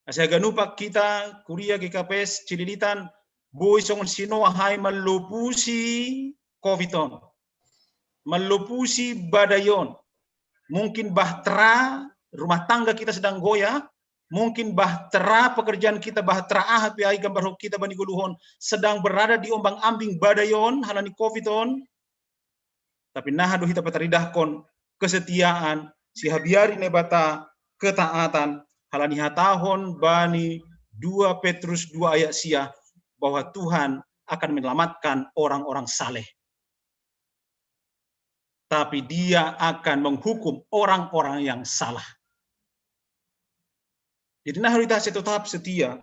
Asa haganup hita, kuria G K P S Cililitan, boi songon si Noah ai mallopusi covid on. Mallopusi badai on. Mungkin bahtera rumah tangga kita sedang goyah, mungkin bahtera pekerjaan kita, bahtera aha pe ai gambarhon hita bani goluhon, sedang berada di ombang-ambing badai on, halani covid on. Tapi naha do hita pataridahkon kesetiaan, sihabiari Naibata, ketaatan, halani hatahon bani dua Petrus dua ayat sia, bahwa Tuhan akan menyelamatkan orang-orang saleh. Tapi Dia akan menghukum orang-orang yang salah. Jadi naha do hita asa tetap setia,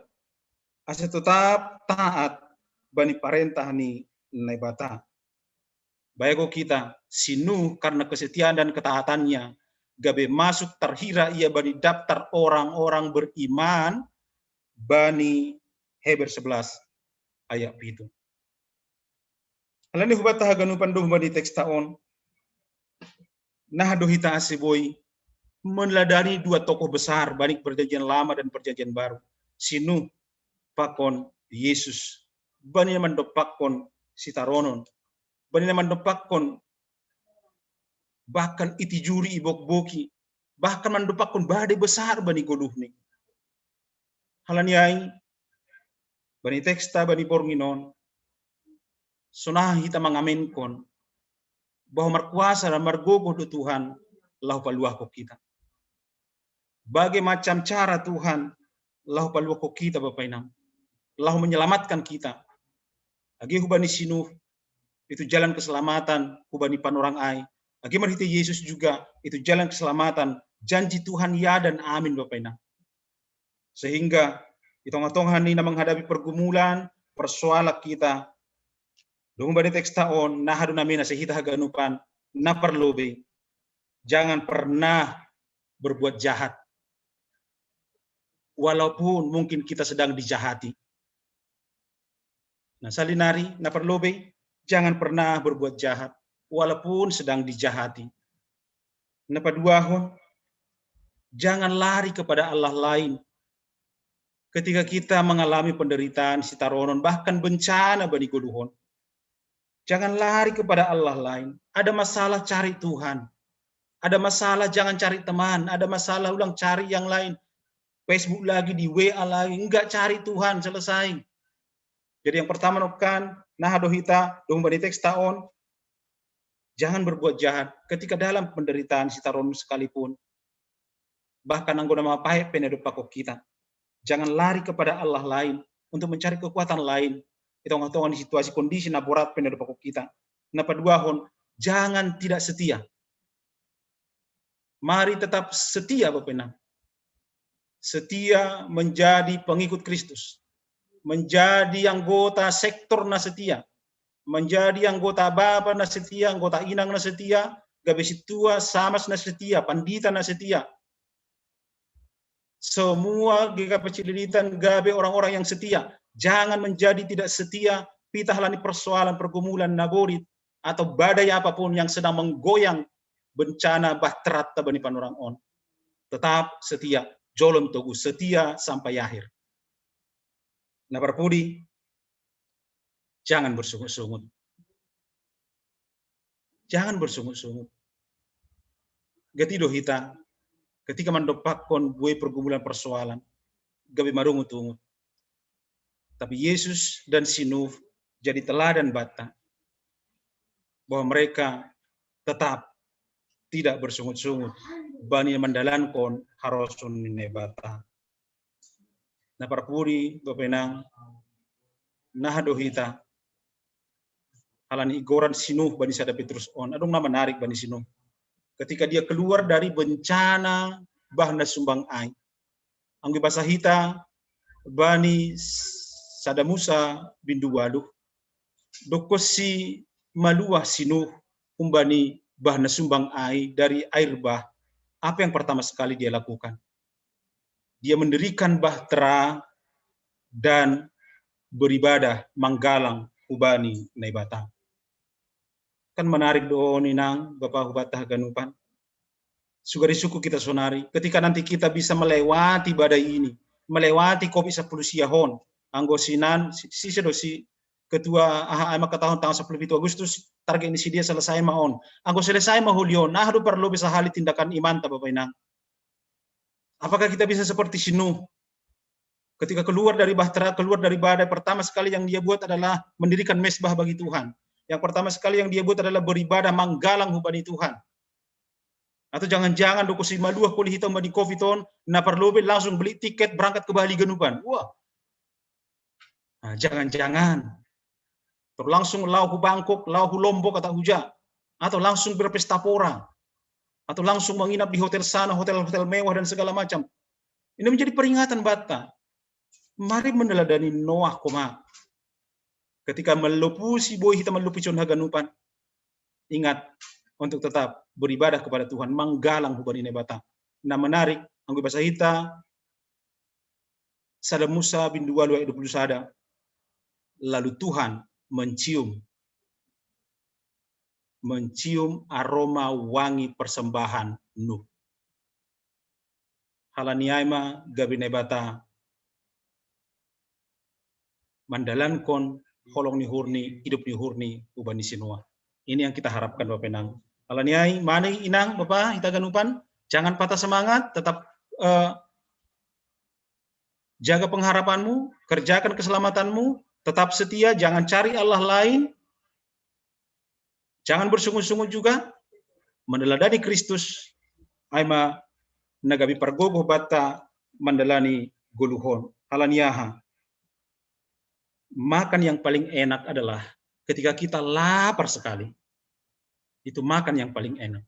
asa tetap taat bani parentah ni Naibata. Baik, kita, si Nuh karena kesetiaan dan ketaatannya, gabe masuk, terhira ia bani daftar orang-orang beriman bani Heber sebelas ayat pitu. Alani hubanta haganupan domu bani teks ta on, naha do hita asa boi meneladani dua tokoh besar bani Perjanjian Lama dan Perjanjian Baru, si Nuh pakon Yesus, bani na mandompakkon sitaronon, bani na mandompakkon bahkan itijuri, ibokboki, bahkan mandompakkon badai besar bani goluhni. Halani ai, bani teks ta bani borngin on, sonaha hita mangamenkon bahwa markuasa dan margogoh do Tuhan laho paluahkon hita. Bagai macam cara Tuhan laho paluahkon hita, Bapa Inang, laho menyelamatkan hita. Age hubani si Nuh, itu jalan keselamatan hubani panorang ai. Age marhite Yesus juga, itu jalan keselamatan, janji Tuhan ya dan amin, Bapa Inang. Sehingga di tengah-tengah ni na menghadapi pergumulan, persoalan hita, domu bani teks ta on, naha do na mena asa hita haganupan, na parlobei, jangan pernah berbuat jahat. Walaupun mungkin kita sedang dijahati. Nah, salinari, na parlobei, jangan pernah berbuat jahat walaupun sedang dijahati. Na paduahon, jangan lari kepada allah lain. Ketika kita mengalami penderitaan, sitaronon, bahkan bencana bani goluhon, jangan lari kepada allah lain. Ada masalah, cari Tuhan. Ada masalah, jangan cari teman. Ada masalah, ulang cari yang lain. Facebook lagi, di W A lagi. Enggak, cari Tuhan, selesai. Jadi yang pertama, nongkan, naha do hita, domu bani teks ta on, jangan berbuat jahat ketika dalam penderitaan, sitaronon sekalipun. Bahkan anggo na mapait pe na dompakkon hita. Jangan lari kepada allah lain untuk mencari kekuatan lain di tengah-tengah ni situasi, kondisi na borat pe na dompakkon hita. Na paduahon, jangan tidak setia. Mari tetap setia, Bapak Inang. Setia menjadi pengikut Kristus. Menjadi anggota sektor na setia. Menjadi anggota bapa na setia, anggota inang na setia, gabe sintua, samas na setia, pandita na setia. Semua GKPC Dilitan gabe orang-orang yang setia. Jangan menjadi tidak setia, pita halani persoalan pergumulan na borit atau badai apapun yang sedang menggoyang bencana bahteratta bani panorang on. Tetap setia, jolom togu setia sampai akhir. Na parpudi, jangan bersungut-sungut. Jangan bersungut-sungut. Gati do hita, ketika mandompakkon buei pergumulan persoalan, gabe marungut-ungut. Tapi Yesus dan si Nuh jadi teladan banta bahwa mereka tetap tidak bersungut-sungut bani mandalankon harosuh ni Naibata. Na parpudi, Bapak Inang, naha do hita halani igoran si Nuh bani sada Petrus on, adong na menarik bani si Nuh. Ketika dia keluar dari bencana bah na sumbang ai, anggo ibasa hita bani sada Musa bindu waluh, dokkon si maluah si Nuh humbani bah na sumbang ai dari air bah, apa yang pertama sekali dia lakukan? Dia mendirikan bahtera dan beribadah manggalang hubani Naibata. Kan menarik do on, Inang, Bapa, hubanta haganupan. Sugari suku kita sonari, ketika nanti kita bisa melewati badai ini, melewati covid sepuluh siahon, anggo sinan, si, si, si, ketua aha ai mangkatahon tanggal sepuluh pitu Agustus, target ni si dia selesai ma on. Anggo selesai ma holi on, aha do parlobe sahali tindakan imanta, Bapak Inang? Apakah kita bisa seperti si Nuh? Ketika keluar dari bahtera, keluar dari badai, pertama sekali yang dia buat adalah mendirikan mesbah bagi Tuhan. Yang pertama sekali yang dia buat adalah beribadah manggalang hubani Tuhan. Atau jangan-jangan dokkon si maluah holi hita humbani covid on, na parlobe langsung beli tiket berangkat ke Bali ganupan. Wah. Nah, jangan-jangan. Terus langsung lao hu Bangkok, lao hu Lombok atau huja. Atau langsung berpesta pora. Atau langsung menginap di hotel sana, hotel-hotel mewah dan segala macam. Ini menjadi peringatan banta. Mari meneladani Noah koma. Ketika mallopusi, buei hita mallopusi on haganupan, ingat untuk tetap beribadah kepada Tuhan, manggalang hubani Naibata. Na menarik, anggo ibasa hita, sada Musa bindu waluh ayat dua puluh sada, lalu Tuhan mencium, mencium aroma wangi persembahan Nuh. Halani ai ma gabe Naibata mandalankon holong ni uhurni, idop ni uhurni, hubani si Noah. Ini yang kita harapkan, Bapak Inang. Halani ai, mari Inang, Bapak, hita haganupan, jangan patah semangat, tetap eh, jaga pengharapanmu, kerjakan keselamatanmu, tetap setia, jangan cari Allah lain, jangan bersungut-sungut juga, meneladani Kristus, ai ma na gabe pargogoh banta mandalani goluhon. Halani aha? Makan yang paling enak adalah ketika kita lapar sekali. Itu makan yang paling enak.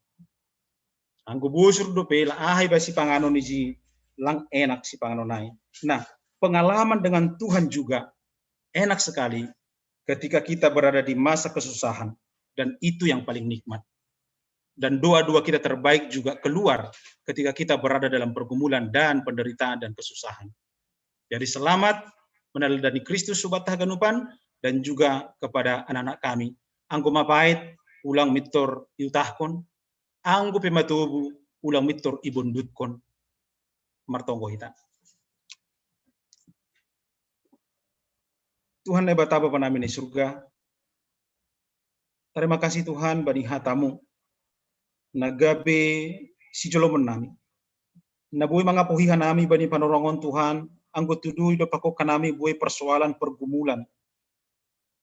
Anggo bosur dope, la aha iba sipanganon i, lang enak sipanganon ai. Nah, pengalaman dengan Tuhan juga enak sekali ketika kita berada di masa kesusahan, dan itu yang paling nikmat. Dan doa-doa kita terbaik juga keluar ketika kita berada dalam pergumulan dan penderitaan dan kesusahan. Jadi selamat meneladani Kristus, hubanta haganupan, dan juga kepada anak-anak kami. Anggo mapaet, ulang mintor iutahkon, anggo pe matobu, ulang mintor ibondutkon. Martonggo hita. Tuhan Naibata, Bapa nami na i surga, terima kasih Tuhan bani hata-Mu na gabe sijoloman nami, na boi mangapohi hanami bani panorang on Tuhan, anggo tudu idompakkon hanami buei persoalan pergumulan,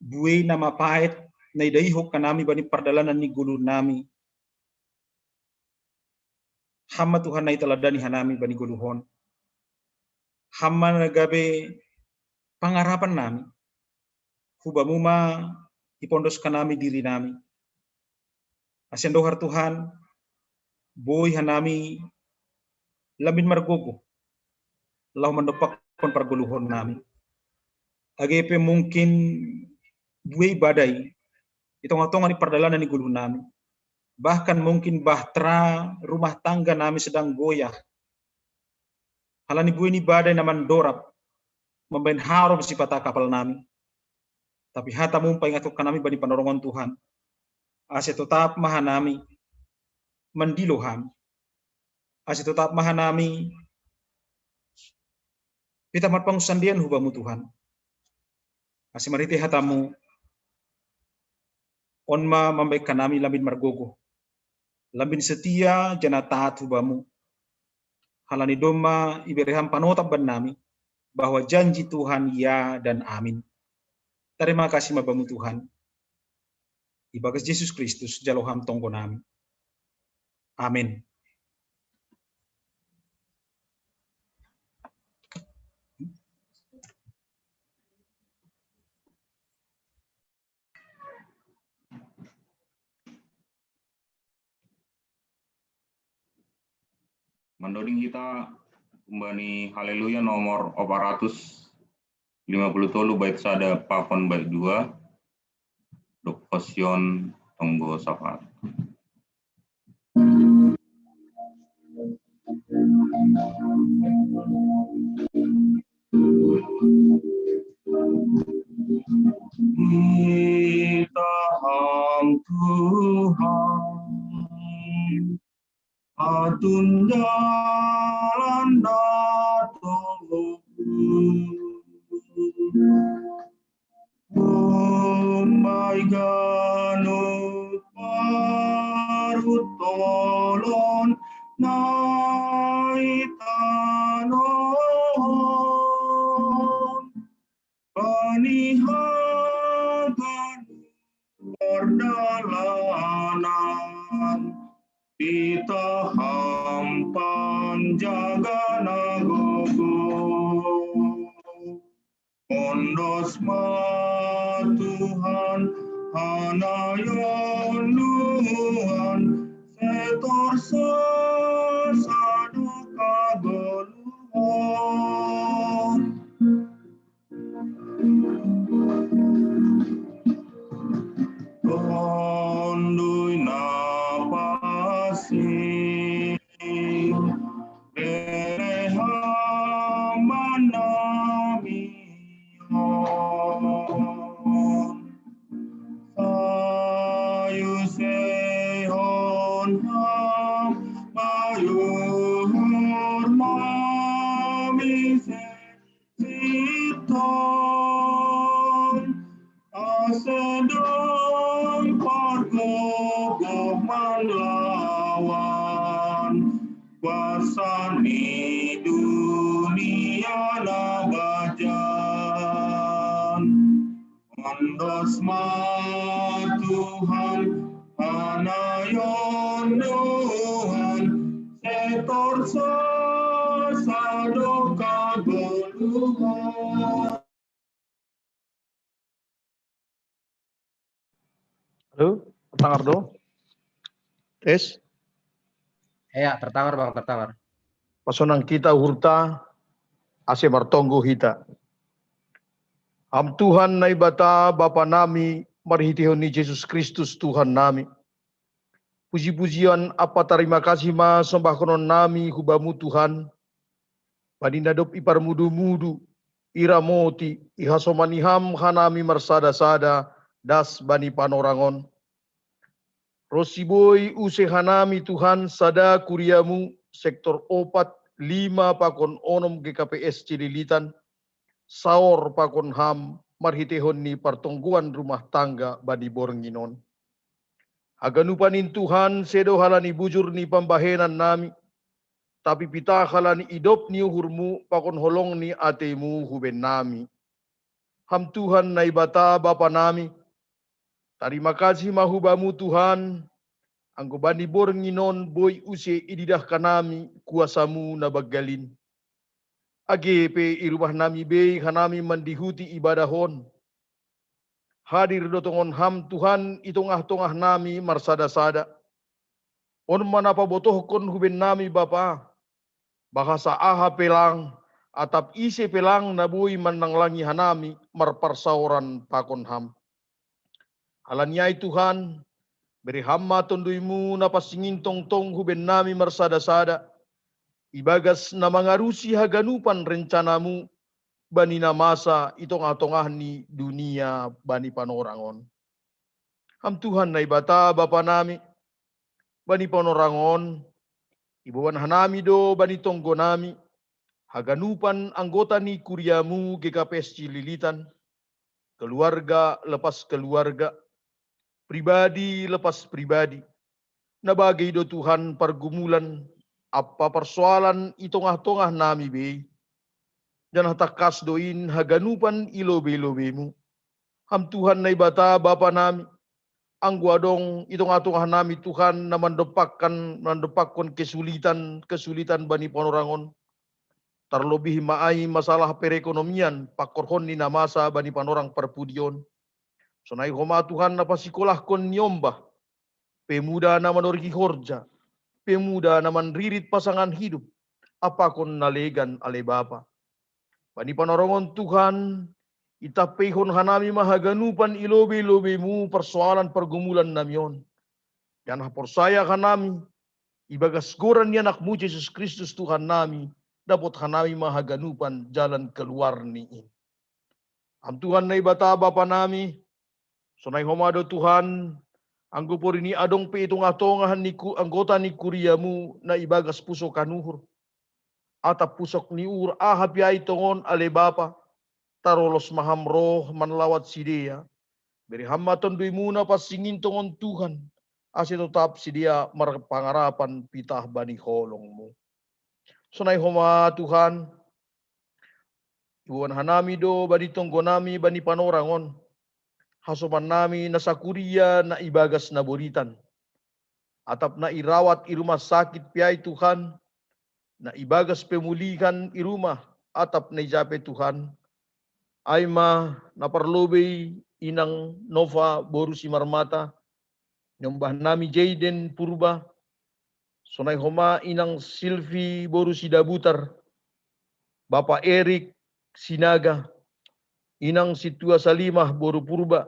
buei na mapaet na idaihon hanami bani pardalanan ni goluh nami. Ham ma Tuhan na iteladani hanami bani goluh on. Ham ma na gabe pangarapan nami. Hu Bamu ma ipondos hanami diri nami. Asa andohar Tuhan, boi hanami lambin margogo laho mandompakkon pargoluhonnami. Age pe mungkin buei badai di tonga-tonga ni pardalanan ni goluhnami. Bahkan mungkin bahtera rumah tangganami sedang goyah. Halani buei ni badai na mandorap mambahen haroro sipata kapalnami. Tapi hatamu paingathon hanami bani panorongon Tuhan. Ase totap ma hanami mandilo Ham. Ase totap ma hanami pitah marpangunsandean hu Bamu Tuhan. Ase marhite hatamu on ma mambahen hanami lambin margogo, lambin setia janah taat hu Bamu. Halani domma ibere Ham panotap bannami, bahwa janji Tuhan ya dan amin. Tarima kasih ma Bamu Tuhan. Ibagas Jesus Kristus jalo Ham tonggonami. Amin. Mandoding hita humbani Haleluya nomor opat ratus lima puluh tolu bait sada pakon bait dua, dob Hosion tonggo sapat. Itaham Tuhan, atun jalan datobu. Umbai ganup parut tolon nai tanohon. Bani haganup pardalanan, itaham panjaga na gogo. Ondos ma Tuhan hanayon nuan, setorsa sadok hagoluhon. Tonduy na pansing, bere Ham bannami on. Sai usehon Ham ma uhur nami sisiton, ase dong pargogoh manlawan kuasa ni dunia na bajan. Ondos ma Tuhan hanayon nuan, setorsa sadok hagoluhon. Halo, terdengar do? Tes? Ya, terdengar, Bang, terdengar. Pasonang hita uhurta, ase martonggo hita. Ham Tuhan Naibata, Bapa nami, marhiteihon ni Jesus Kristus Tuhan nami. Puji-pujian ampa tarima kasih ma sombahkonon nami hu Bamu Tuhan, bani na dob iparmudu-mudu, iramoti, ihasomani Ham hanami marsada-sada, das bani panorang on. Ronsi boi use hanami Tuhan sada kuriamu, sektor opat, lima pakon onom G K P S Cililitan, saor pakon Ham marhiteihon ni partonggoan rumah tangga bani borngin on. Haganupan in Tuhan sedo halani bujur ni pambahenan nami, tapi pitah halani idop ni uhurmu pakon holong ni ateimu hu bennami. Ham Tuhan Naibata Bapa nami, tarima kasih ma hu Bamu Tuhan, anggo bani borngin on boi use ididah hanami kuasamu na banggal in. Age pe i rumah nami bei hanami mandihuti ibadah on, hadir do tongon Ham Tuhan i tongah-tongah nami marsada-sada. On ma na pabotohkon hu bennami Bapa, bahasa aha pe lang, atap ise pe lang na boi mannanglangi hanami marparsaoran pakon Ham. Ala ni ai Tuhan, bere Ham ma TonduyMu na pansing in tongtong hu bennami marsada-sada, ibagas na mangarusi haganupan rencana-Mu bani na masa i tongah-tongah ni dunia bani panorang on. Ham Tuhan Naibata Bapa nami, bani panorang on, iboan hanami do bani tonggo nami haganupan anggota ni kuria-Mu G K P S Cililitan, keluarga lepas keluarga, pribadi lepas pribadi, na bagei do Tuhan pargumulan ampa parsoalan i tongah-tongah nami bei. Janah tangkas do in haganupan i lobei-lobei-Mu. Ham Tuhan Naibata Bapa nami, anggo adong i tongah-tongah nami Tuhan na mandompakkan, mandompakkon kesulitan, kesulitan bani panorang on, tarlobih ma ai masalah perekonomian, pangkorhon ni na masa bani panorang parpudi on, sonai homa Tuhan na pasikolahkon niombah, pemuda na manoriki horja, pemuda na manririt pasangan hidup, ampakon na legan ale Bapa. Bani panorang on Tuhan, itampeihon hanami ma haganupan i lobei-lobei-Mu parsoalan pargumulan nami on. Janah porsaya hanami, ibagas goran ni Anak-Mu Jesus Kristus Tuhan nami, dapot hanami ma haganupan jalan keluar ni in. Ham Tuhan Naibata Bapa nami, sonai homa do Tuhan, anggo porini adong pe i tongah-tongah ni ku, anggota ni kuria-Mu na ibagas pusok hanuhur, atap pusok ni uhur aha pe ai tongon ale Bapa, tarolos ma Ham roh manlawat sidea. Bere Ham ma TonduyMu na pansing in tongon Tuhan, ase totap sidea marpangarapan pitah bani holong-Mu. Sonai homa Tuhan, iboan hanami do bani tonggo nami bani panorang on, hasoman nami na sakuria na ibagas na boritan, atap na irawat i rumah sakit pe ai Tuhan, na ibagas pemulihan i rumah, atap na ija pe Tuhan, ai ma na parlobei inang Nova boru Simarmata, niombah nami Jayden Purba, sonai homa inang Silvi boru Sidabutar, Bapa Erik Sinaga, inang Sintua Salimah boru Purba,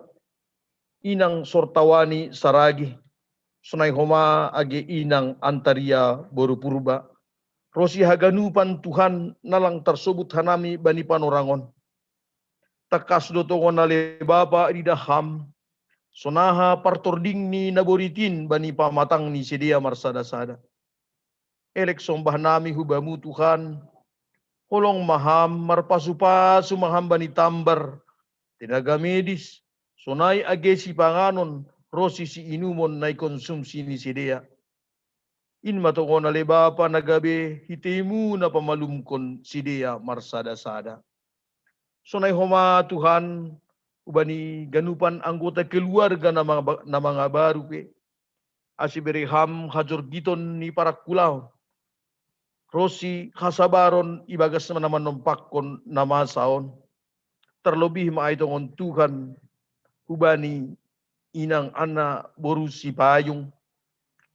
inang Sortawani Saragi, sonai homa age inang Antaria boru Purba, ronsi haganupan Tuhan na lang tarsobut hanami bani panorang on. Tangkas do tongon ale Bapa ididah Ham, sonaha partording ni na borit in bani pamatang ni sidea marsada-sada. Elek sombah nami hu Bamu Tuhan, holong ma Ham, marpasu-pasu ma Ham bani tambar, tenaga medis, sonai age sipanganon, ronsi siinumon na ikonsumsi ni sidea. In ma tongon ale Bapa na gabe hitei-Mu na pamalumkon sidea marsada-sada. Sonai homa Tuhan, hubani ganupan anggota keluarga na manga-, na mangabaru pe, ase bere Ham hajorgiton ni parangkulaon, ronsi hasabaron ibagas na manompakkon na masa on. Tarlobih ma ai tongon Tuhan, hubani inang Anna boru Sipayung,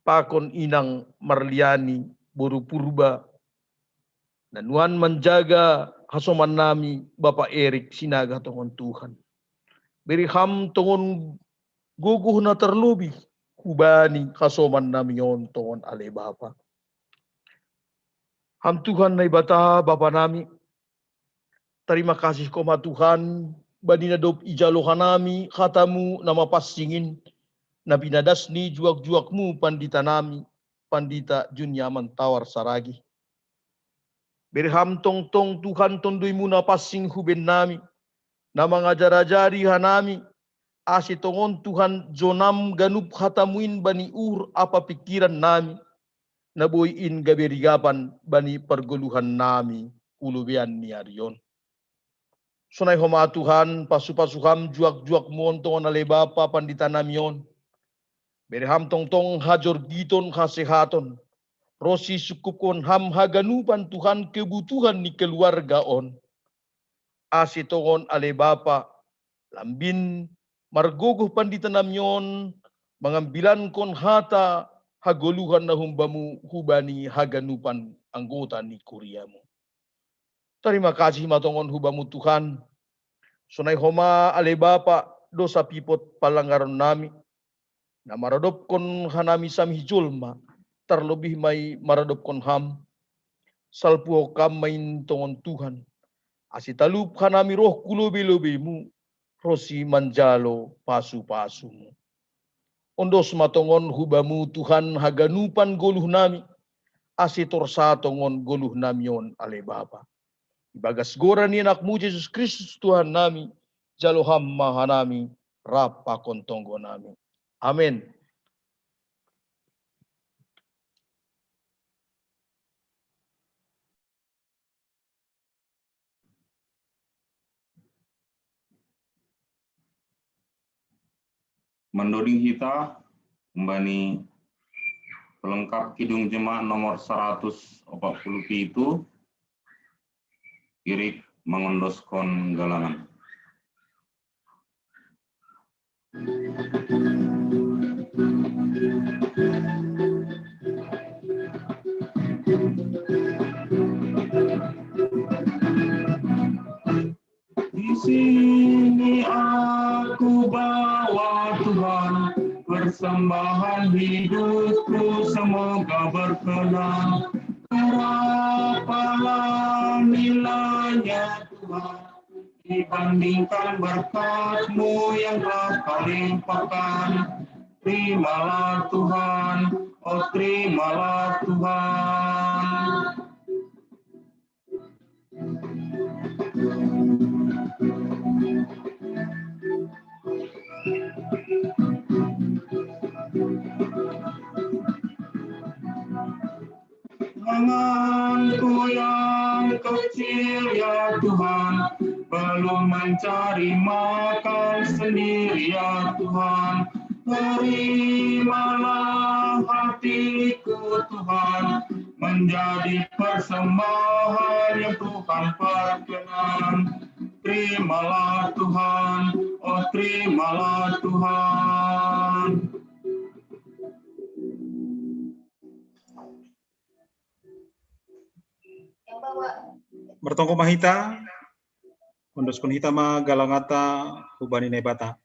pakon inang Marliani boru Purba, na nuan manjaga hasoman nami Bapa Erik Sinaga tongon Tuhan. Bere Ham tongon gogoh na tarlobih, hubani hasoman nami on tongon ale Bapa. Ham Tuhan Naibata Bapa nami, tarima kasih Ho ma Tuhan, bani na dob ijalo hanami hata-Mu na mapansing in, na pinadas ni juak-juak-Mu pandita nami, pandita Juniaman Tawar Saragi. Bere Ham tongtong Tuhan Tonduy-Mu na pansing hu bennami, na mangajar-ajari hanami, ase tongon Tuhan jonam ganup hata-Mu in bani uhur ampa pingkiran nami, na boi in gabe rigapan bani pargoluhan nami hu lobeian ni ari on. Sonai homa Tuhan, pasu-pasu Ham juak-juak-Mu on tongon ale Bapa pandita nami on. Bere Ham tongtong hajorgiton, hasehaton. Ronsi sungkupkon Ham haganupan Tuhan kebutuhan ni keluarga on. Ase tongon ale Bapa, lambin margogoh pandita nami on mangambilankon hata hagoluhan na humbamu hubani haganupan anggota ni kuriamu. Tarima kasih matongon hubamu Tuhan, sonai homa ale Bapa dosa pipot palanggaron nami, na maradopkon hanami sami jolma, tarlobih mai maradopkon ham, salpuhon ham main tongon Tuhan, ase talup hanami roh ku lobe-lobemu, ronsi manjalo pasu-pasumu. Ondos matongon hubamu Tuhan haganupan goluh nami, ase torsa tongon goluh nami on ale Bapa. Ibagas goran ni anakmu Jesus Kristus Tuhan nami, jalo ham ma hanami, rap pakon tonggo nami. Amen. Mandoding hita, humbani pelengkap Kidung Jemaat nomor seratus opat puluh pitu, irik mangondoskon galangan. Di sini aku bawa Tuhan, persembahan hidupku semoga berkenan. Berapalah nilainya Tuhan, dibandingkan berkat-Mu yang telah Kau limpahkan. Terimalah Tuhan, oh terimalah Tuhan. Tanganku yang kecil ya Tuhan, belum mencari makan sendiri ya Tuhan. Terimalah hatiku Tuhan, menjadi persembahan yang Tuhan perkenan. Terimalah Tuhan, oh terimalah Tuhan. Martonggo ma hita, ondoskon hita ma galanganta hubani Naibata.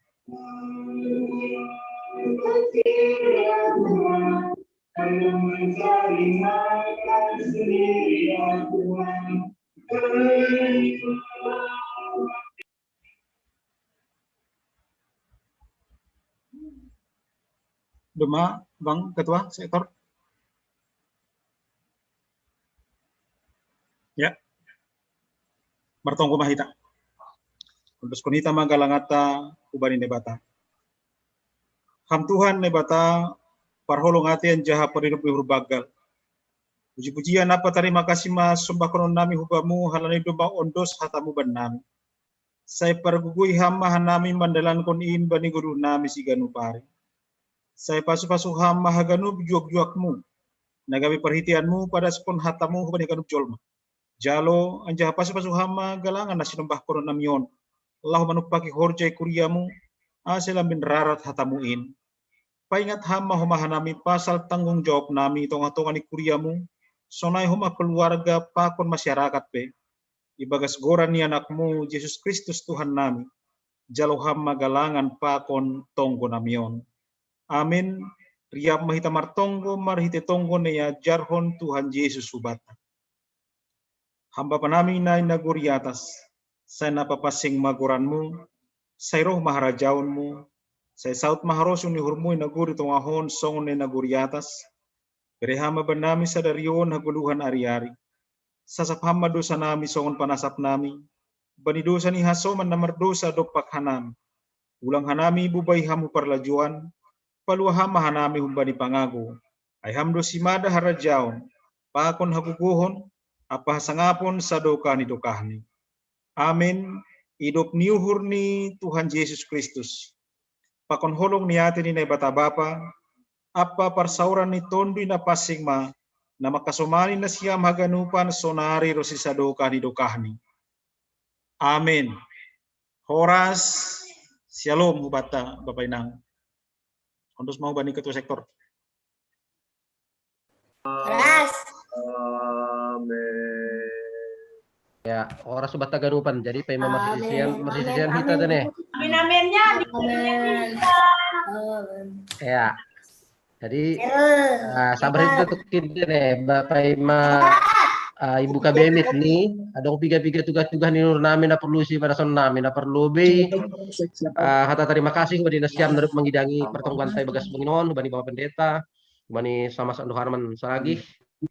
Doma, Bang Ketua Sektor. Ya. Martonggo ma hita. Ondoskon hita ma galanganta hubani Naibata. Ham Tuhan Naibata, parholong atei anjaha paridop ni uhur banggal. Puji-pujian ampa tarima kasih ma sombahkonon nami hubamu halani domma ondos hatamu bannami. Sai pargogoi ham ma hanami mandalankon in bani goluh nami siganup ari. Sai pasu-pasu ham ma haganup juak-juakmu, na gabe parhiteianmu padaskon hatamu hubani haganup jolma. Jalo anjaha pasu-pasu ham ma galangan na sinombahkonon nami on, laho manumpaki horja i kuriamu, ase lambin rarat hatamu in. Paingat ham ma homa hanami pasal tanggung jawab nami tongah-tongah ni kuriamu, sonai homa keluarga pakon masyarakat pe. Ibagas goran ni anakmu Jesus Kristus Tuhan nami, jalo ham ma galangan pakon tonggo nami on. Amin. Riap ma hita martonggo marhitei tonggo na iajarhon Tuhan Jesus hubanta. Ham Bapa nami na i nagori atas, sai na papansing ma goranmu, sai roh ma harajaonmu, sai saut ma harosuh ni uhurmu i nagori tongah on songon na i nagori atas. Bere ham ma bannami sadari on hagoluhan ari-ari. Sasap ham ma dosa nami songon panasap nami bani dosa ni hasoman na mardosa dompak hanami. Ulang hanami bubai ham hu parlajouan, palua ham ma hanami humbani pangago. Ai ham do simada harajaon, pakon hagogohon, ampa hasangapon sadokah ni dokahni. Amin. Idop ni uhur ni Tuhan Jesus Kristus, pakon holong ni atei ni Naibata Bapa, ampa parsaoran ni Tonduy Napansing ma, na mangkasomani nasiam haganupan sonari ronsi sadokah ni dokahni. Amin. Horas, syalom hubanta Bapa Inang. Ondos ma hubani Ketua Sektor. Keras. Amin. Ya, oras sobat haganupan. Jadi paima Amin. Marsisian, Marsisian Amin, hita amin. Tene. Amin, amin, ya. Amin. Ya. Jadi Terus. ah, sabar hita tu Tene, Bapak Ima ah, Ibu Kabemit ni, adong piga-piga tugas-tugas ni Nur nami na perlu si pada son nami na perlu be. Ah, hata terima kasih bani nasiam na mangidangi pertemuan tai bagas benginon, bani Bapak Pendeta, bani sama Sando Harman Saragih,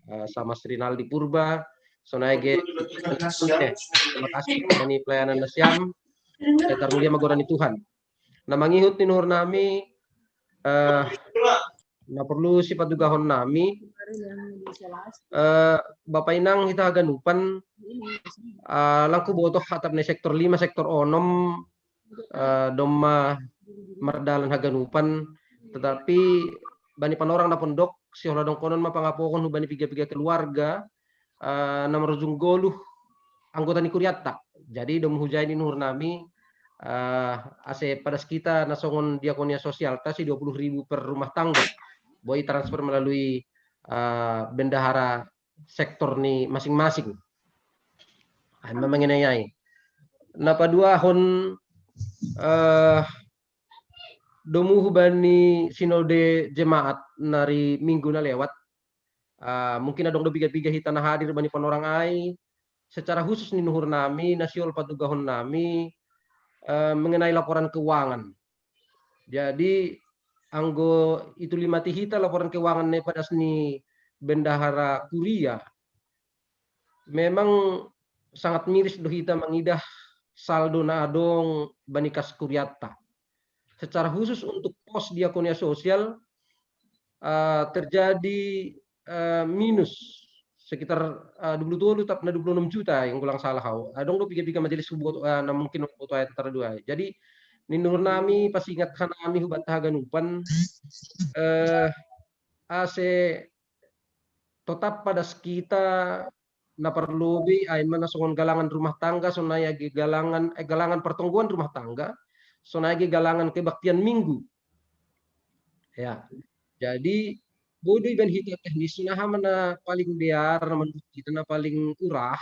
ah, sama Rinaldi Purba, sonai ge. Terima kasih bani pelayanan nasiam. Datar mulia ma goran ni Tuhan. Na mangihut ni Nur nami eh, na perlu si patugahon nami eh, Bapak Inang hita haganupan eh, langku botoh atap ni sektor lima, sektor onom eh, domma mardalan haganupan, tetapi bani panorang na pondok si hola dongkonon ma pangapohon hubani piga-piga keluarga eh, na marujung goluh anggota ni kuriatta. Jadi dom hujai ni Nur nami eh, ase padas kita na songon diakonia sosial ta si dua puluh ribu per rumah tangga. Boi transfer melalui eh, bendahara sektor ni masing-masing. Ai ma mengenai ai. Na paduahon eh, domu hubani sinode jemaat nari minggu na lewat. Ah, mungkin adong do piga-piga hita na hadir bani panorang ai. Secara khusus ni nuhur nami, na siol patugahon nami eh, mengenai laporan keuangan. Jadi anggo itu lima ti hita laporan keuangan na padas ni bendahara kuria, memang sangat miris do hita mangidah saldo na adong bani kas kuriatta. Secara khusus untuk pos diakonia sosial uh, terjadi uh, minus sekitar uh, dua puluh tujuh tapi na dua puluh enam juta yang kurang salah hau. Adong do piga-piga majelis buat uh, na mungkin buat ayat terdua. Jadi ninur nami pasingat hanami hubat haganupan eh, ase tetap pada kita na perlu be ai mana songon galangan rumah tangga sonai age galangan eh, galangan pertonggoan rumah tangga sonai age galangan kebaktian minggu. Ya. Jadi bodo iban hita teknis nah mana paling dear menurut kita na paling urah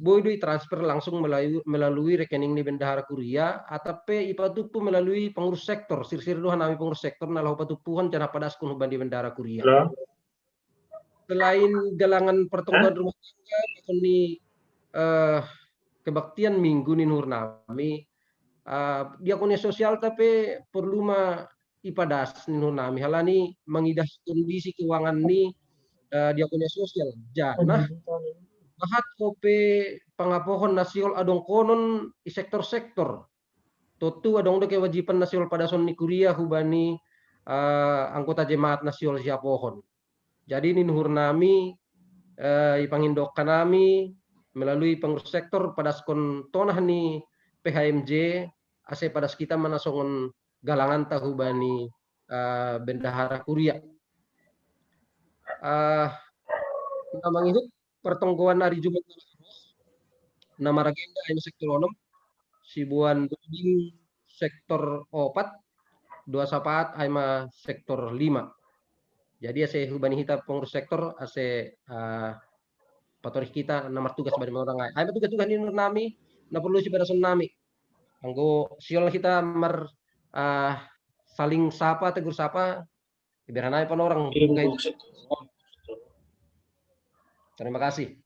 bodo transfer langsung melalui, melalui rekening ni bendahara kuria atau pe ipatupu melalui pengurus sektor sirsir doha nami pengurus sektor na laho patupuhan jana padaskun huban di bendahara kuria. Selain galangan pertemuan rumah tangga, ni eh, kebaktian minggu ni nuhur nami, eh, diakonia sosial tapi perlu ma ipadas ni nuhur nami halani mangidah kondisi keuangan ni eh, diakonia sosial. Jana bahat kope pangapohon na siol adong konon i sektor-sektor. Tontu adong do kewajiban na siol padason ni kuria hubani uh, anggota jemaat na siol siapohon. Jadi ni nuhur nami uh, ipangindok nami melalui pengurus sektor padaskon tonah ni P H M J ase padas kita manasongon galangan ta hubani uh, bendahara kuria. Uh, na mangihut pertonggoan ari Jumat na maragenda ai sektor onom, sibuan duding sektor opat, dua sapaat ai ma sektor lima. Jadi ase hubani hita pengurus sektor ase uh, patorih kita na martugas bani orang ai. Ai ma tugas-tugas ni nami na perlu si padason nami. Anggo siol kita mar uh, saling sapa tegur sapa biar nai panorang. Terima kasih.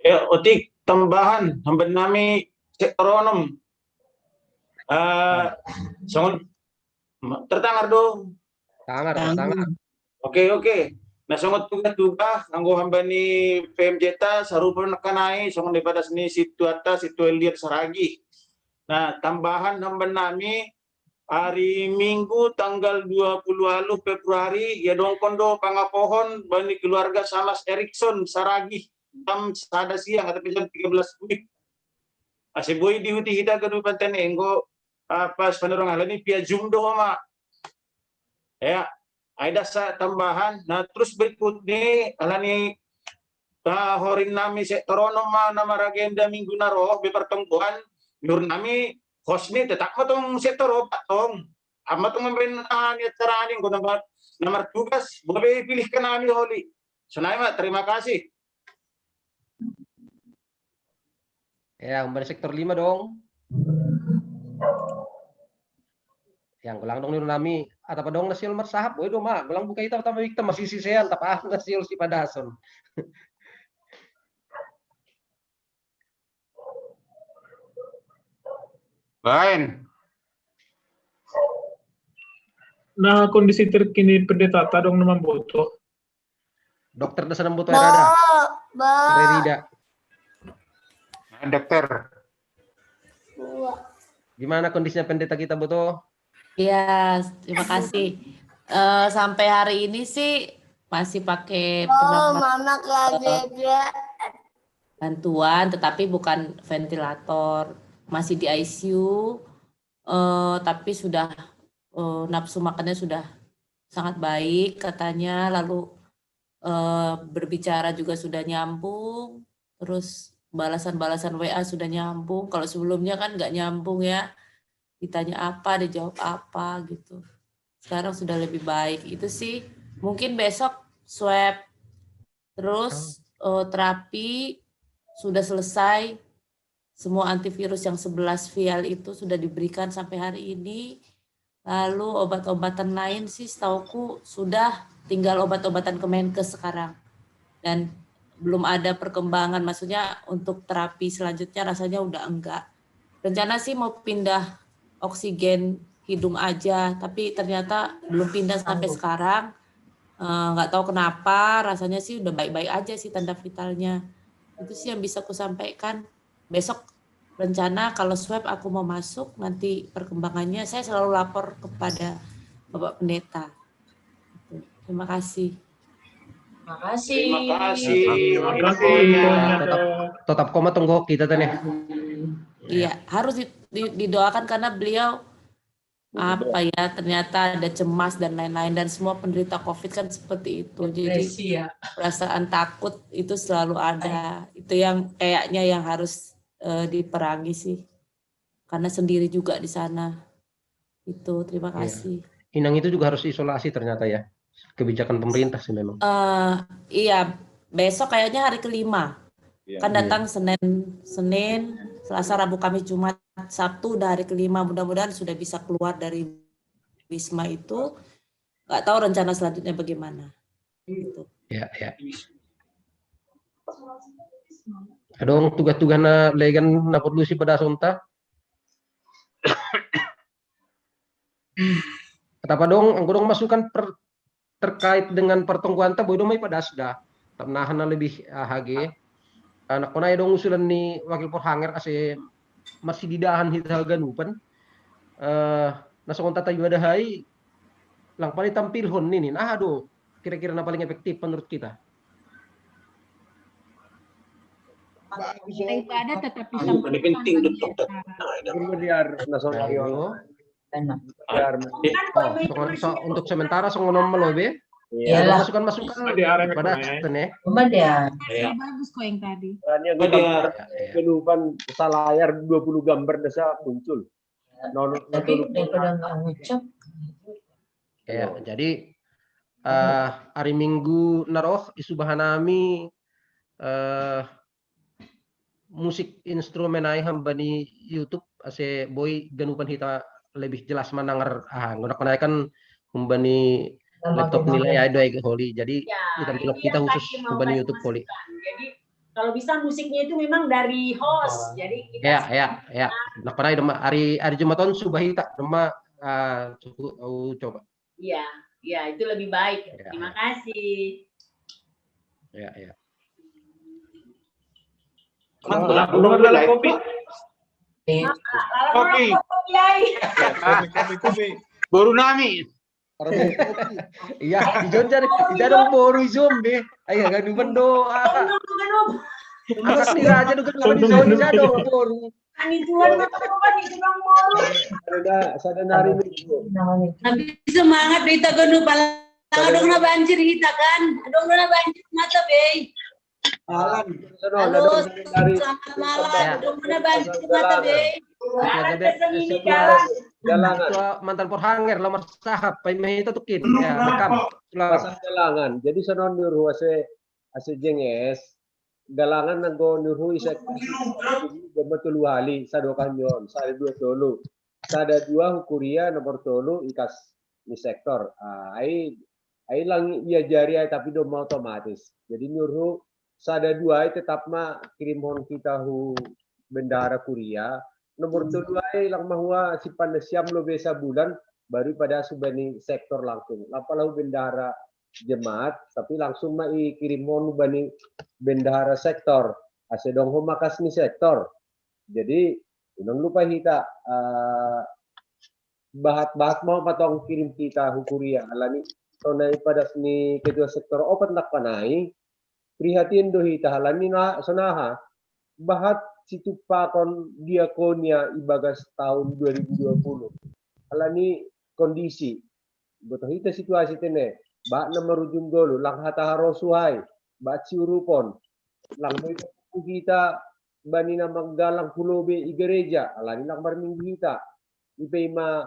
Ya, otik tambahan hamban nami sektor onom. Uh, songon tertangar do. Tangar, tangar. Oke, oke. Nah, songon tugas-tugas anggo hamban ni P M J ta sarupa nangkanai songon di padas ni situata situel liat saragi. Nah, tambahan hamban nami hari Minggu tanggal dua puluh alu Februari ia dongkon do pangapohon bani keluarga Samas Erikson Saragih jam sada siang atau jam tiga belas menit. Ase boi dihuti hita ganupan tene enggo apa sepanurung halani pia jum do homa. Ya, ai dasa tambahan. Nah, terus berikut ni halani uh, horin nami sektor onom ma na maragenda minggu na roh be pertemuan nur nami hos ni tetap matong sektor opat tong. Amma tong memben uh, ni acara ni engko na martugas bobe pilih ke nami holi. Sonai ma, terima kasih. Ya, kembali sektor lima dong. Yang gelang dong ni nami, atau apa dong nasiol marsahap, boy dong ma, gelang buka itu atau wikta masih sisean, tapi ah nasiol si padason. Lain. Nah, kondisi terkini pendeta tadong nama boto. Dokter dasar butuh ada. Bo, Rida. Dokter. Bo. Gimana kondisinya pendeta kita butuh? Ya, terima kasih. Eh, sampai hari ini sih masih pakai Oh, pernapas mama kaget ya. Bantuan, tetapi bukan ventilator, masih di I C U, eh, tapi sudah eh, nafsu makannya sudah sangat baik katanya, lalu eh, berbicara juga sudah nyambung, terus balasan-balasan W A sudah nyambung. Kalau sebelumnya kan nggak nyambung ya, ditanya apa, dijawab apa gitu. Sekarang sudah lebih baik. Itu sih mungkin besok swab, terus eh, terapi sudah selesai, semua antivirus yang sebelas vial itu sudah diberikan sampai hari ini. Lalu obat-obatan lain sih setauku sudah, tinggal obat-obatan Kemenkes sekarang. Dan belum ada perkembangan, maksudnya untuk terapi selanjutnya rasanya udah enggak. Rencana sih mau pindah oksigen hidung aja, tapi ternyata belum pindah sampai sekarang. Eh, nggak tahu kenapa, rasanya sih udah baik-baik aja sih tanda vitalnya. Itu sih yang bisa ku sampaikan. Besok rencana kalau swab aku mau masuk, nanti perkembangannya saya selalu lapor kepada Bapak Pendeta. Terima kasih. Terima kasih. Terima kasih. Terima kasih. Tetap, tetap koma tunggu kita tadi. Iya, harus di- di- didoakan karena beliau apa ya, ternyata ada cemas dan lain-lain, dan semua penderita covid kan seperti itu. Jadi Depresi ya. Perasaan takut itu selalu ada. Itu yang kayaknya yang harus eh, diperangi sih. Karena sendiri juga di sana. Itu, terima Iya. Kasih. Inang itu juga harus isolasi ternyata ya. Kebijakan pemerintah sih memang. Eh, iya, besok kayaknya hari kelima. Iya. Kan datang Senin, Senin, Selasa, Rabu, Kamis, Jumat, Sabtu udah hari kelima. Mudah-mudahan sudah bisa keluar dari wisma itu. Nggak tahu rencana selanjutnya bagaimana. Gitu. Ya, ya. Adong tugas-tugas na legan na perlu si pada sonta. Atau apa dong, anggo dong masukan per, terkait dengan pertongguan ta, bodo mai padas da. Ternahan na lebih ah, hage. Anak kona dong usulan ni wakil porhanger ase masih didahan hita ganupan. Eh, na songon tata ibadah hai lang paling tampilhon nini. Nah, aduh, kira-kira na paling efektif menurut kita. Ibadah tetap Anu, disampaikan penting sama dokter. kita. Nah, itu. Guru biar nasional. Nah, itu. Biar Oh, songon, so, untuk sementara songon nom lo be. Iya. Masukan-masukan Pada pada ya. Coba deh. Iya. Bagus kok yang tadi. Soalnya gue Ada. gambar, gue lupa salah layar dua puluh gambar desa muncul. Nono Tapi daripada nggak ngucap. Ya, jadi eh hari Minggu naroh isu bahanami eh musik instrumen ai hamba ni YouTube ase boi ganupan hita lebih jelas manangar ah nggonak kan hamba ni laptop nilai ai doai holi. Jadi Ya, kita ini pilok kita yang khusus tadi mau hamba ni saya YouTube holi. Jadi kalau bisa musiknya itu memang dari host. Jadi kita Ya, ya, ya. Nak panai dema hari hari Jumaton suba hita dema ah cukup oh, coba. Iya, iya itu lebih baik. Ya. Terima kasih. Ya, ya. Emang Nah, aku belum nunggu ada live kopi. Pak. Iya. Lalu Kopi. Kopi ai. Kopi, kopi, kopi. Baru nami. Iya, di Jogja nih. Di Jogja dong baru zombie. Ayo kan doa. Aduh, aduh. Anak ni raja dong baru zombie dong baru. Ani Tuhan mah apa nih Tuhan mau. Ada, ada nari nih. Tapi semangat di Tagono palang. Adong na banjir hita kan. Adong na banjir mata be. Alan, sono, Halo, ada dari selamat malam. Ya. Adong na banjir mata be. Keluarga Ada be- sendiri ketua- kan. Jalangan. Ketua mantan porhanger lo marsahap pai mai hita tukin. Ya, rekam. Selamat. Pasang jalangan. Jadi sono di ruase ase jenges, galangan nanggo niur hu i sektor, domma tolu hali, sada kan yon, sada dua tolu. Sada dua hu kuria, nomor tolu i kas ni sektor. Ah, ai, ai lang iajari ai, tapi domma otomatis. Jadi niur hu sada dua ai tetap ma kirimhon hita hu bendahara kuria. Nomor tolu ai lang ma hua simpan siam lobei sabulan, baru i padasu bani sektor langsung. Lang pala hu bendahara jemaat, tapi langsung ma i kirimhon bani bendahara sektor. Ase dong ho ma kas ni sektor. Jadi, unang lupa hita, eh, bahat-bahat ma ho tong kirim hita hu kuria. Alani, tona i padas ni ketua sektor opat nak panai, prihatin do hita alani na, sonaha, bahat situpakon diakonia i bagas tahun dua ribu dua puluh. Alani kondisi, boto hita situasi tene, bahat na marujung golu, lang hata harosu hai, bahat siurupon, lang do hita bani na manggalang hu lobei i gereja, alani lang marminggu hita. I pe i ma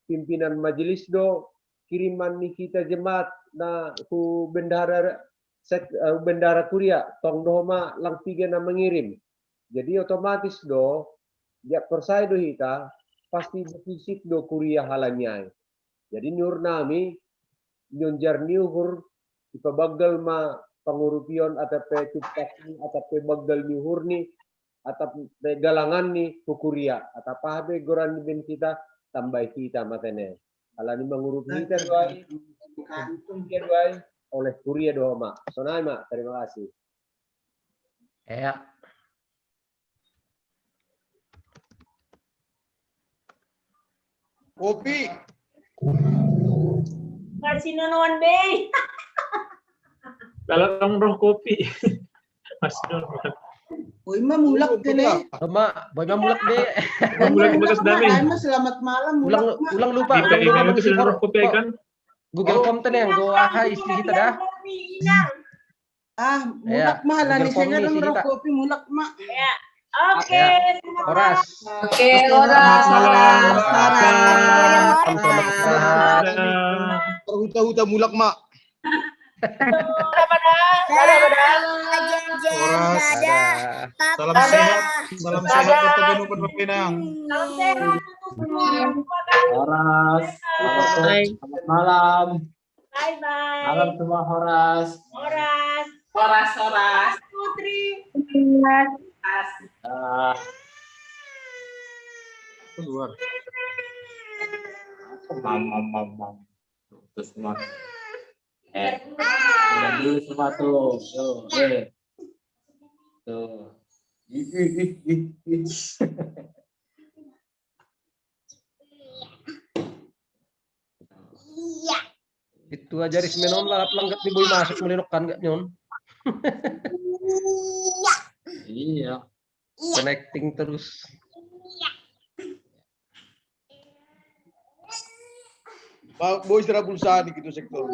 pimpinan majelis do, kiriman ni hita jemaat na hu bendahara sek-, eh, bendahara kuria, tong do ho ma lang piga na mangirim. Jadi otomatis do, dia porsaya do hita, pasti defisit do kuria alani ai. Jadi niur nami, nion jar ni uhur, ipabaggal ma pangurupion atap pe tupak ni, atap pe baggal ni uhur ni, atap pe galangan ni hu kuria, atap aha pe goran ni baen hita, tambai hita ma tene. Alani mangurupi hita do ai, hita do ai, oleh kuria do ho ma. Sonai ma, terima kasih. Ya. Kopi. Kasih nonoan bei. Kalau orang roh kopi. Masih dong. Boy ma mulak kene. Sama, boy ma mulak be. Mulak mulak dami. Ay ma, selamat malam. Ulang Mulak ma. ulang lupa. Kita Ulang lupa ini bang kita Siko. roh kopi kan. Google Form teneng go aha isi kita dah. Ah, mulak ma lah ni Google Form saya ni kan isi roh kita. Kopi, mulak ma. Oke. Horas. Oke, Selamat horas. Malam. Selamat istirahat. Huta-huta mulak ma. Dadah, dadah. Horas. Dadah. Salam sehat. Salam sehat kata Benu Penang. Salam sehat untuk semua. Horas. Selamat malam. Bye bye. Malam semua, Horas. Horas. Horas, horas. Putri. Ah, Keluar. Mam, mam, mam, mam. Tuh, semua. Eh, udah dulu semua tuh. Tuh, eh. Tuh. Ih, ih, ih, ih, ih. Itu aja ris menon lah, langgat ni boy masuk melelokkan gak nyon. Iya. Connecting terus. Ba-, boy, istirahat pulsa di gitu sektor.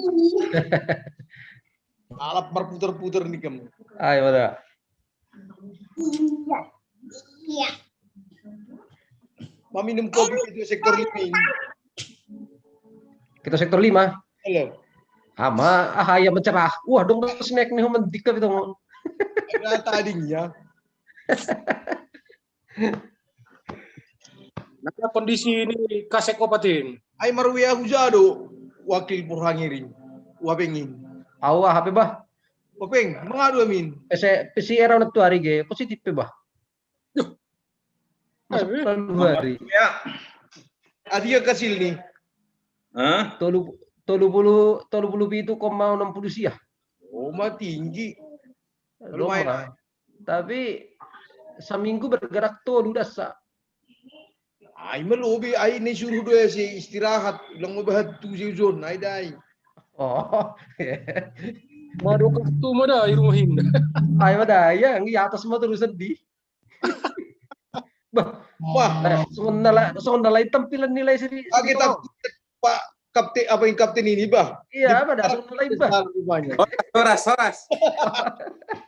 Alap berputar-putar nih kamu. Ayo ada. Maminum kopi itu sektor lima ini. Kita sektor lima. Halo. Ama, ah, ayam mencerah. Wah, dong snack nih mendik kita. Ada tadinya. Nah, kondisi ini kasek opatin. Ai marwea hujado wakil purhangiring. Wapengin. Awa, apa bah? Wapeng, mangadu amin. Pese, pesi era tu hari ge, positif pe bah. Masuk lalu hari. Ya. Adia kasil ni. Hah? Tolu, tolu puluh, tolu puluh itu koma enam puluh sia. Oh, ma tinggi. Lumayan. Tapi seminggu bergerak tolu dasa. Ai ma lobi, ai ni suruh dua si istirahat. Ulang mau bahat tu si John, ai dai. Oh. Mado waktu mada irumahin. Ai mada ya, yang di atas mah terus sedih. Bah, Wah, nah, sonda la, sonda lain tampilan nilai seri. Lagi tak Pak Kapten, apa yang kapten ini, bah? Iya, apa dah sonda lain bah. Rupanya. Horas, horas.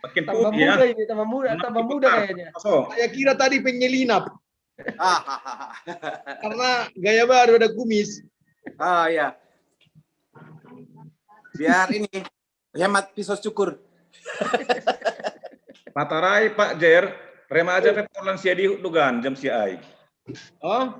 Makin Tambah putih ya. Muda ini, tambah muda, tambah muda kayaknya. Kosong. Saya kira tadi penyelinap. Ah, ah, ah, ah. Karena gaya baru ada kumis. Ah, ya. Biar ini hemat pisau cukur. Patarai Pak Jer, remaja pe porlan sia di Ihut dogan jam sia ai. Oh,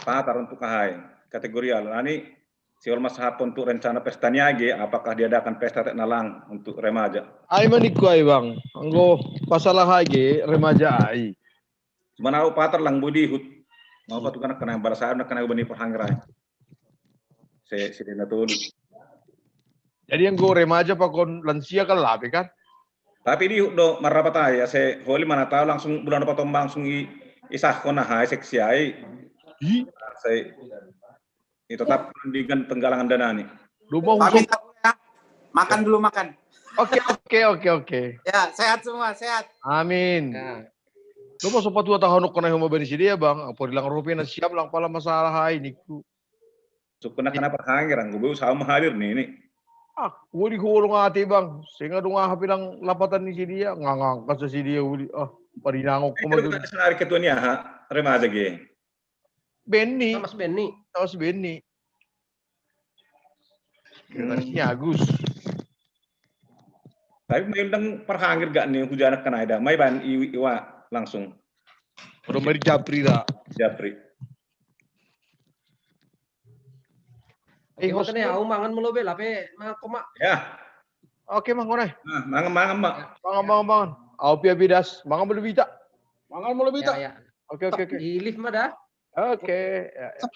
Patar untuk kahai kategorial. Nani si Olmas Hapo untuk rencana pesta niaga, apakah diadakan pesta tek nalang untuk remaja? Ai manikku ai bang. Anggo pasal ahai ge remaja ai. Cuma nau patar lang budi Ihut. Mau apa tuh kan kena balas saya kena bani perhangrai. Se si Dena tuh. Jadi anggo remaja pakon lansia kan lape kan. Tapi di Ihut do marrapat ai, se holi mana tahu langsung bulan apa tombang langsung i isah kona hai seksi ai. Ih, Saya itu tetap dengan penggalangan dana nih. Duma Pamit huso. Aku ya. Makan dulu makan. Oke oke oke oke. Ya, sehat semua, sehat. Amin. Ya. Duma sopat dua tahun kena homa bani si dia bang. Apa dilang rupiah na siap lang pala masalah hai niku. Sukuna kena perhangir, anggo beu sama hadir nih ini. Ah, gua di hurung ati bang. Sehingga dong ah bilang lapatan ni si dia, ngangangkas si dia uli. Ah, parinangok Itu kuma kita senari ketuanya ha, remaja ge. Benny, Sama si Benny. Sama si Benny. Harusnya Agus. Tapi main deng perhangir gak nih hujan kena ada. Mai ban iwi iwa langsung. Udah mari japri dah. Japri. Eh, Iya, host makanya aku mangan mulu be lape mangan koma. Ya, Oke mah ngono. Nah, mangan mangan mak. Mangan mangan mangan. Au pia bidas, mangan belum bita. Mangan mulu bita. Ya, ya. Oke oke oke. Di lift mah dah. Oke. Ya, ya.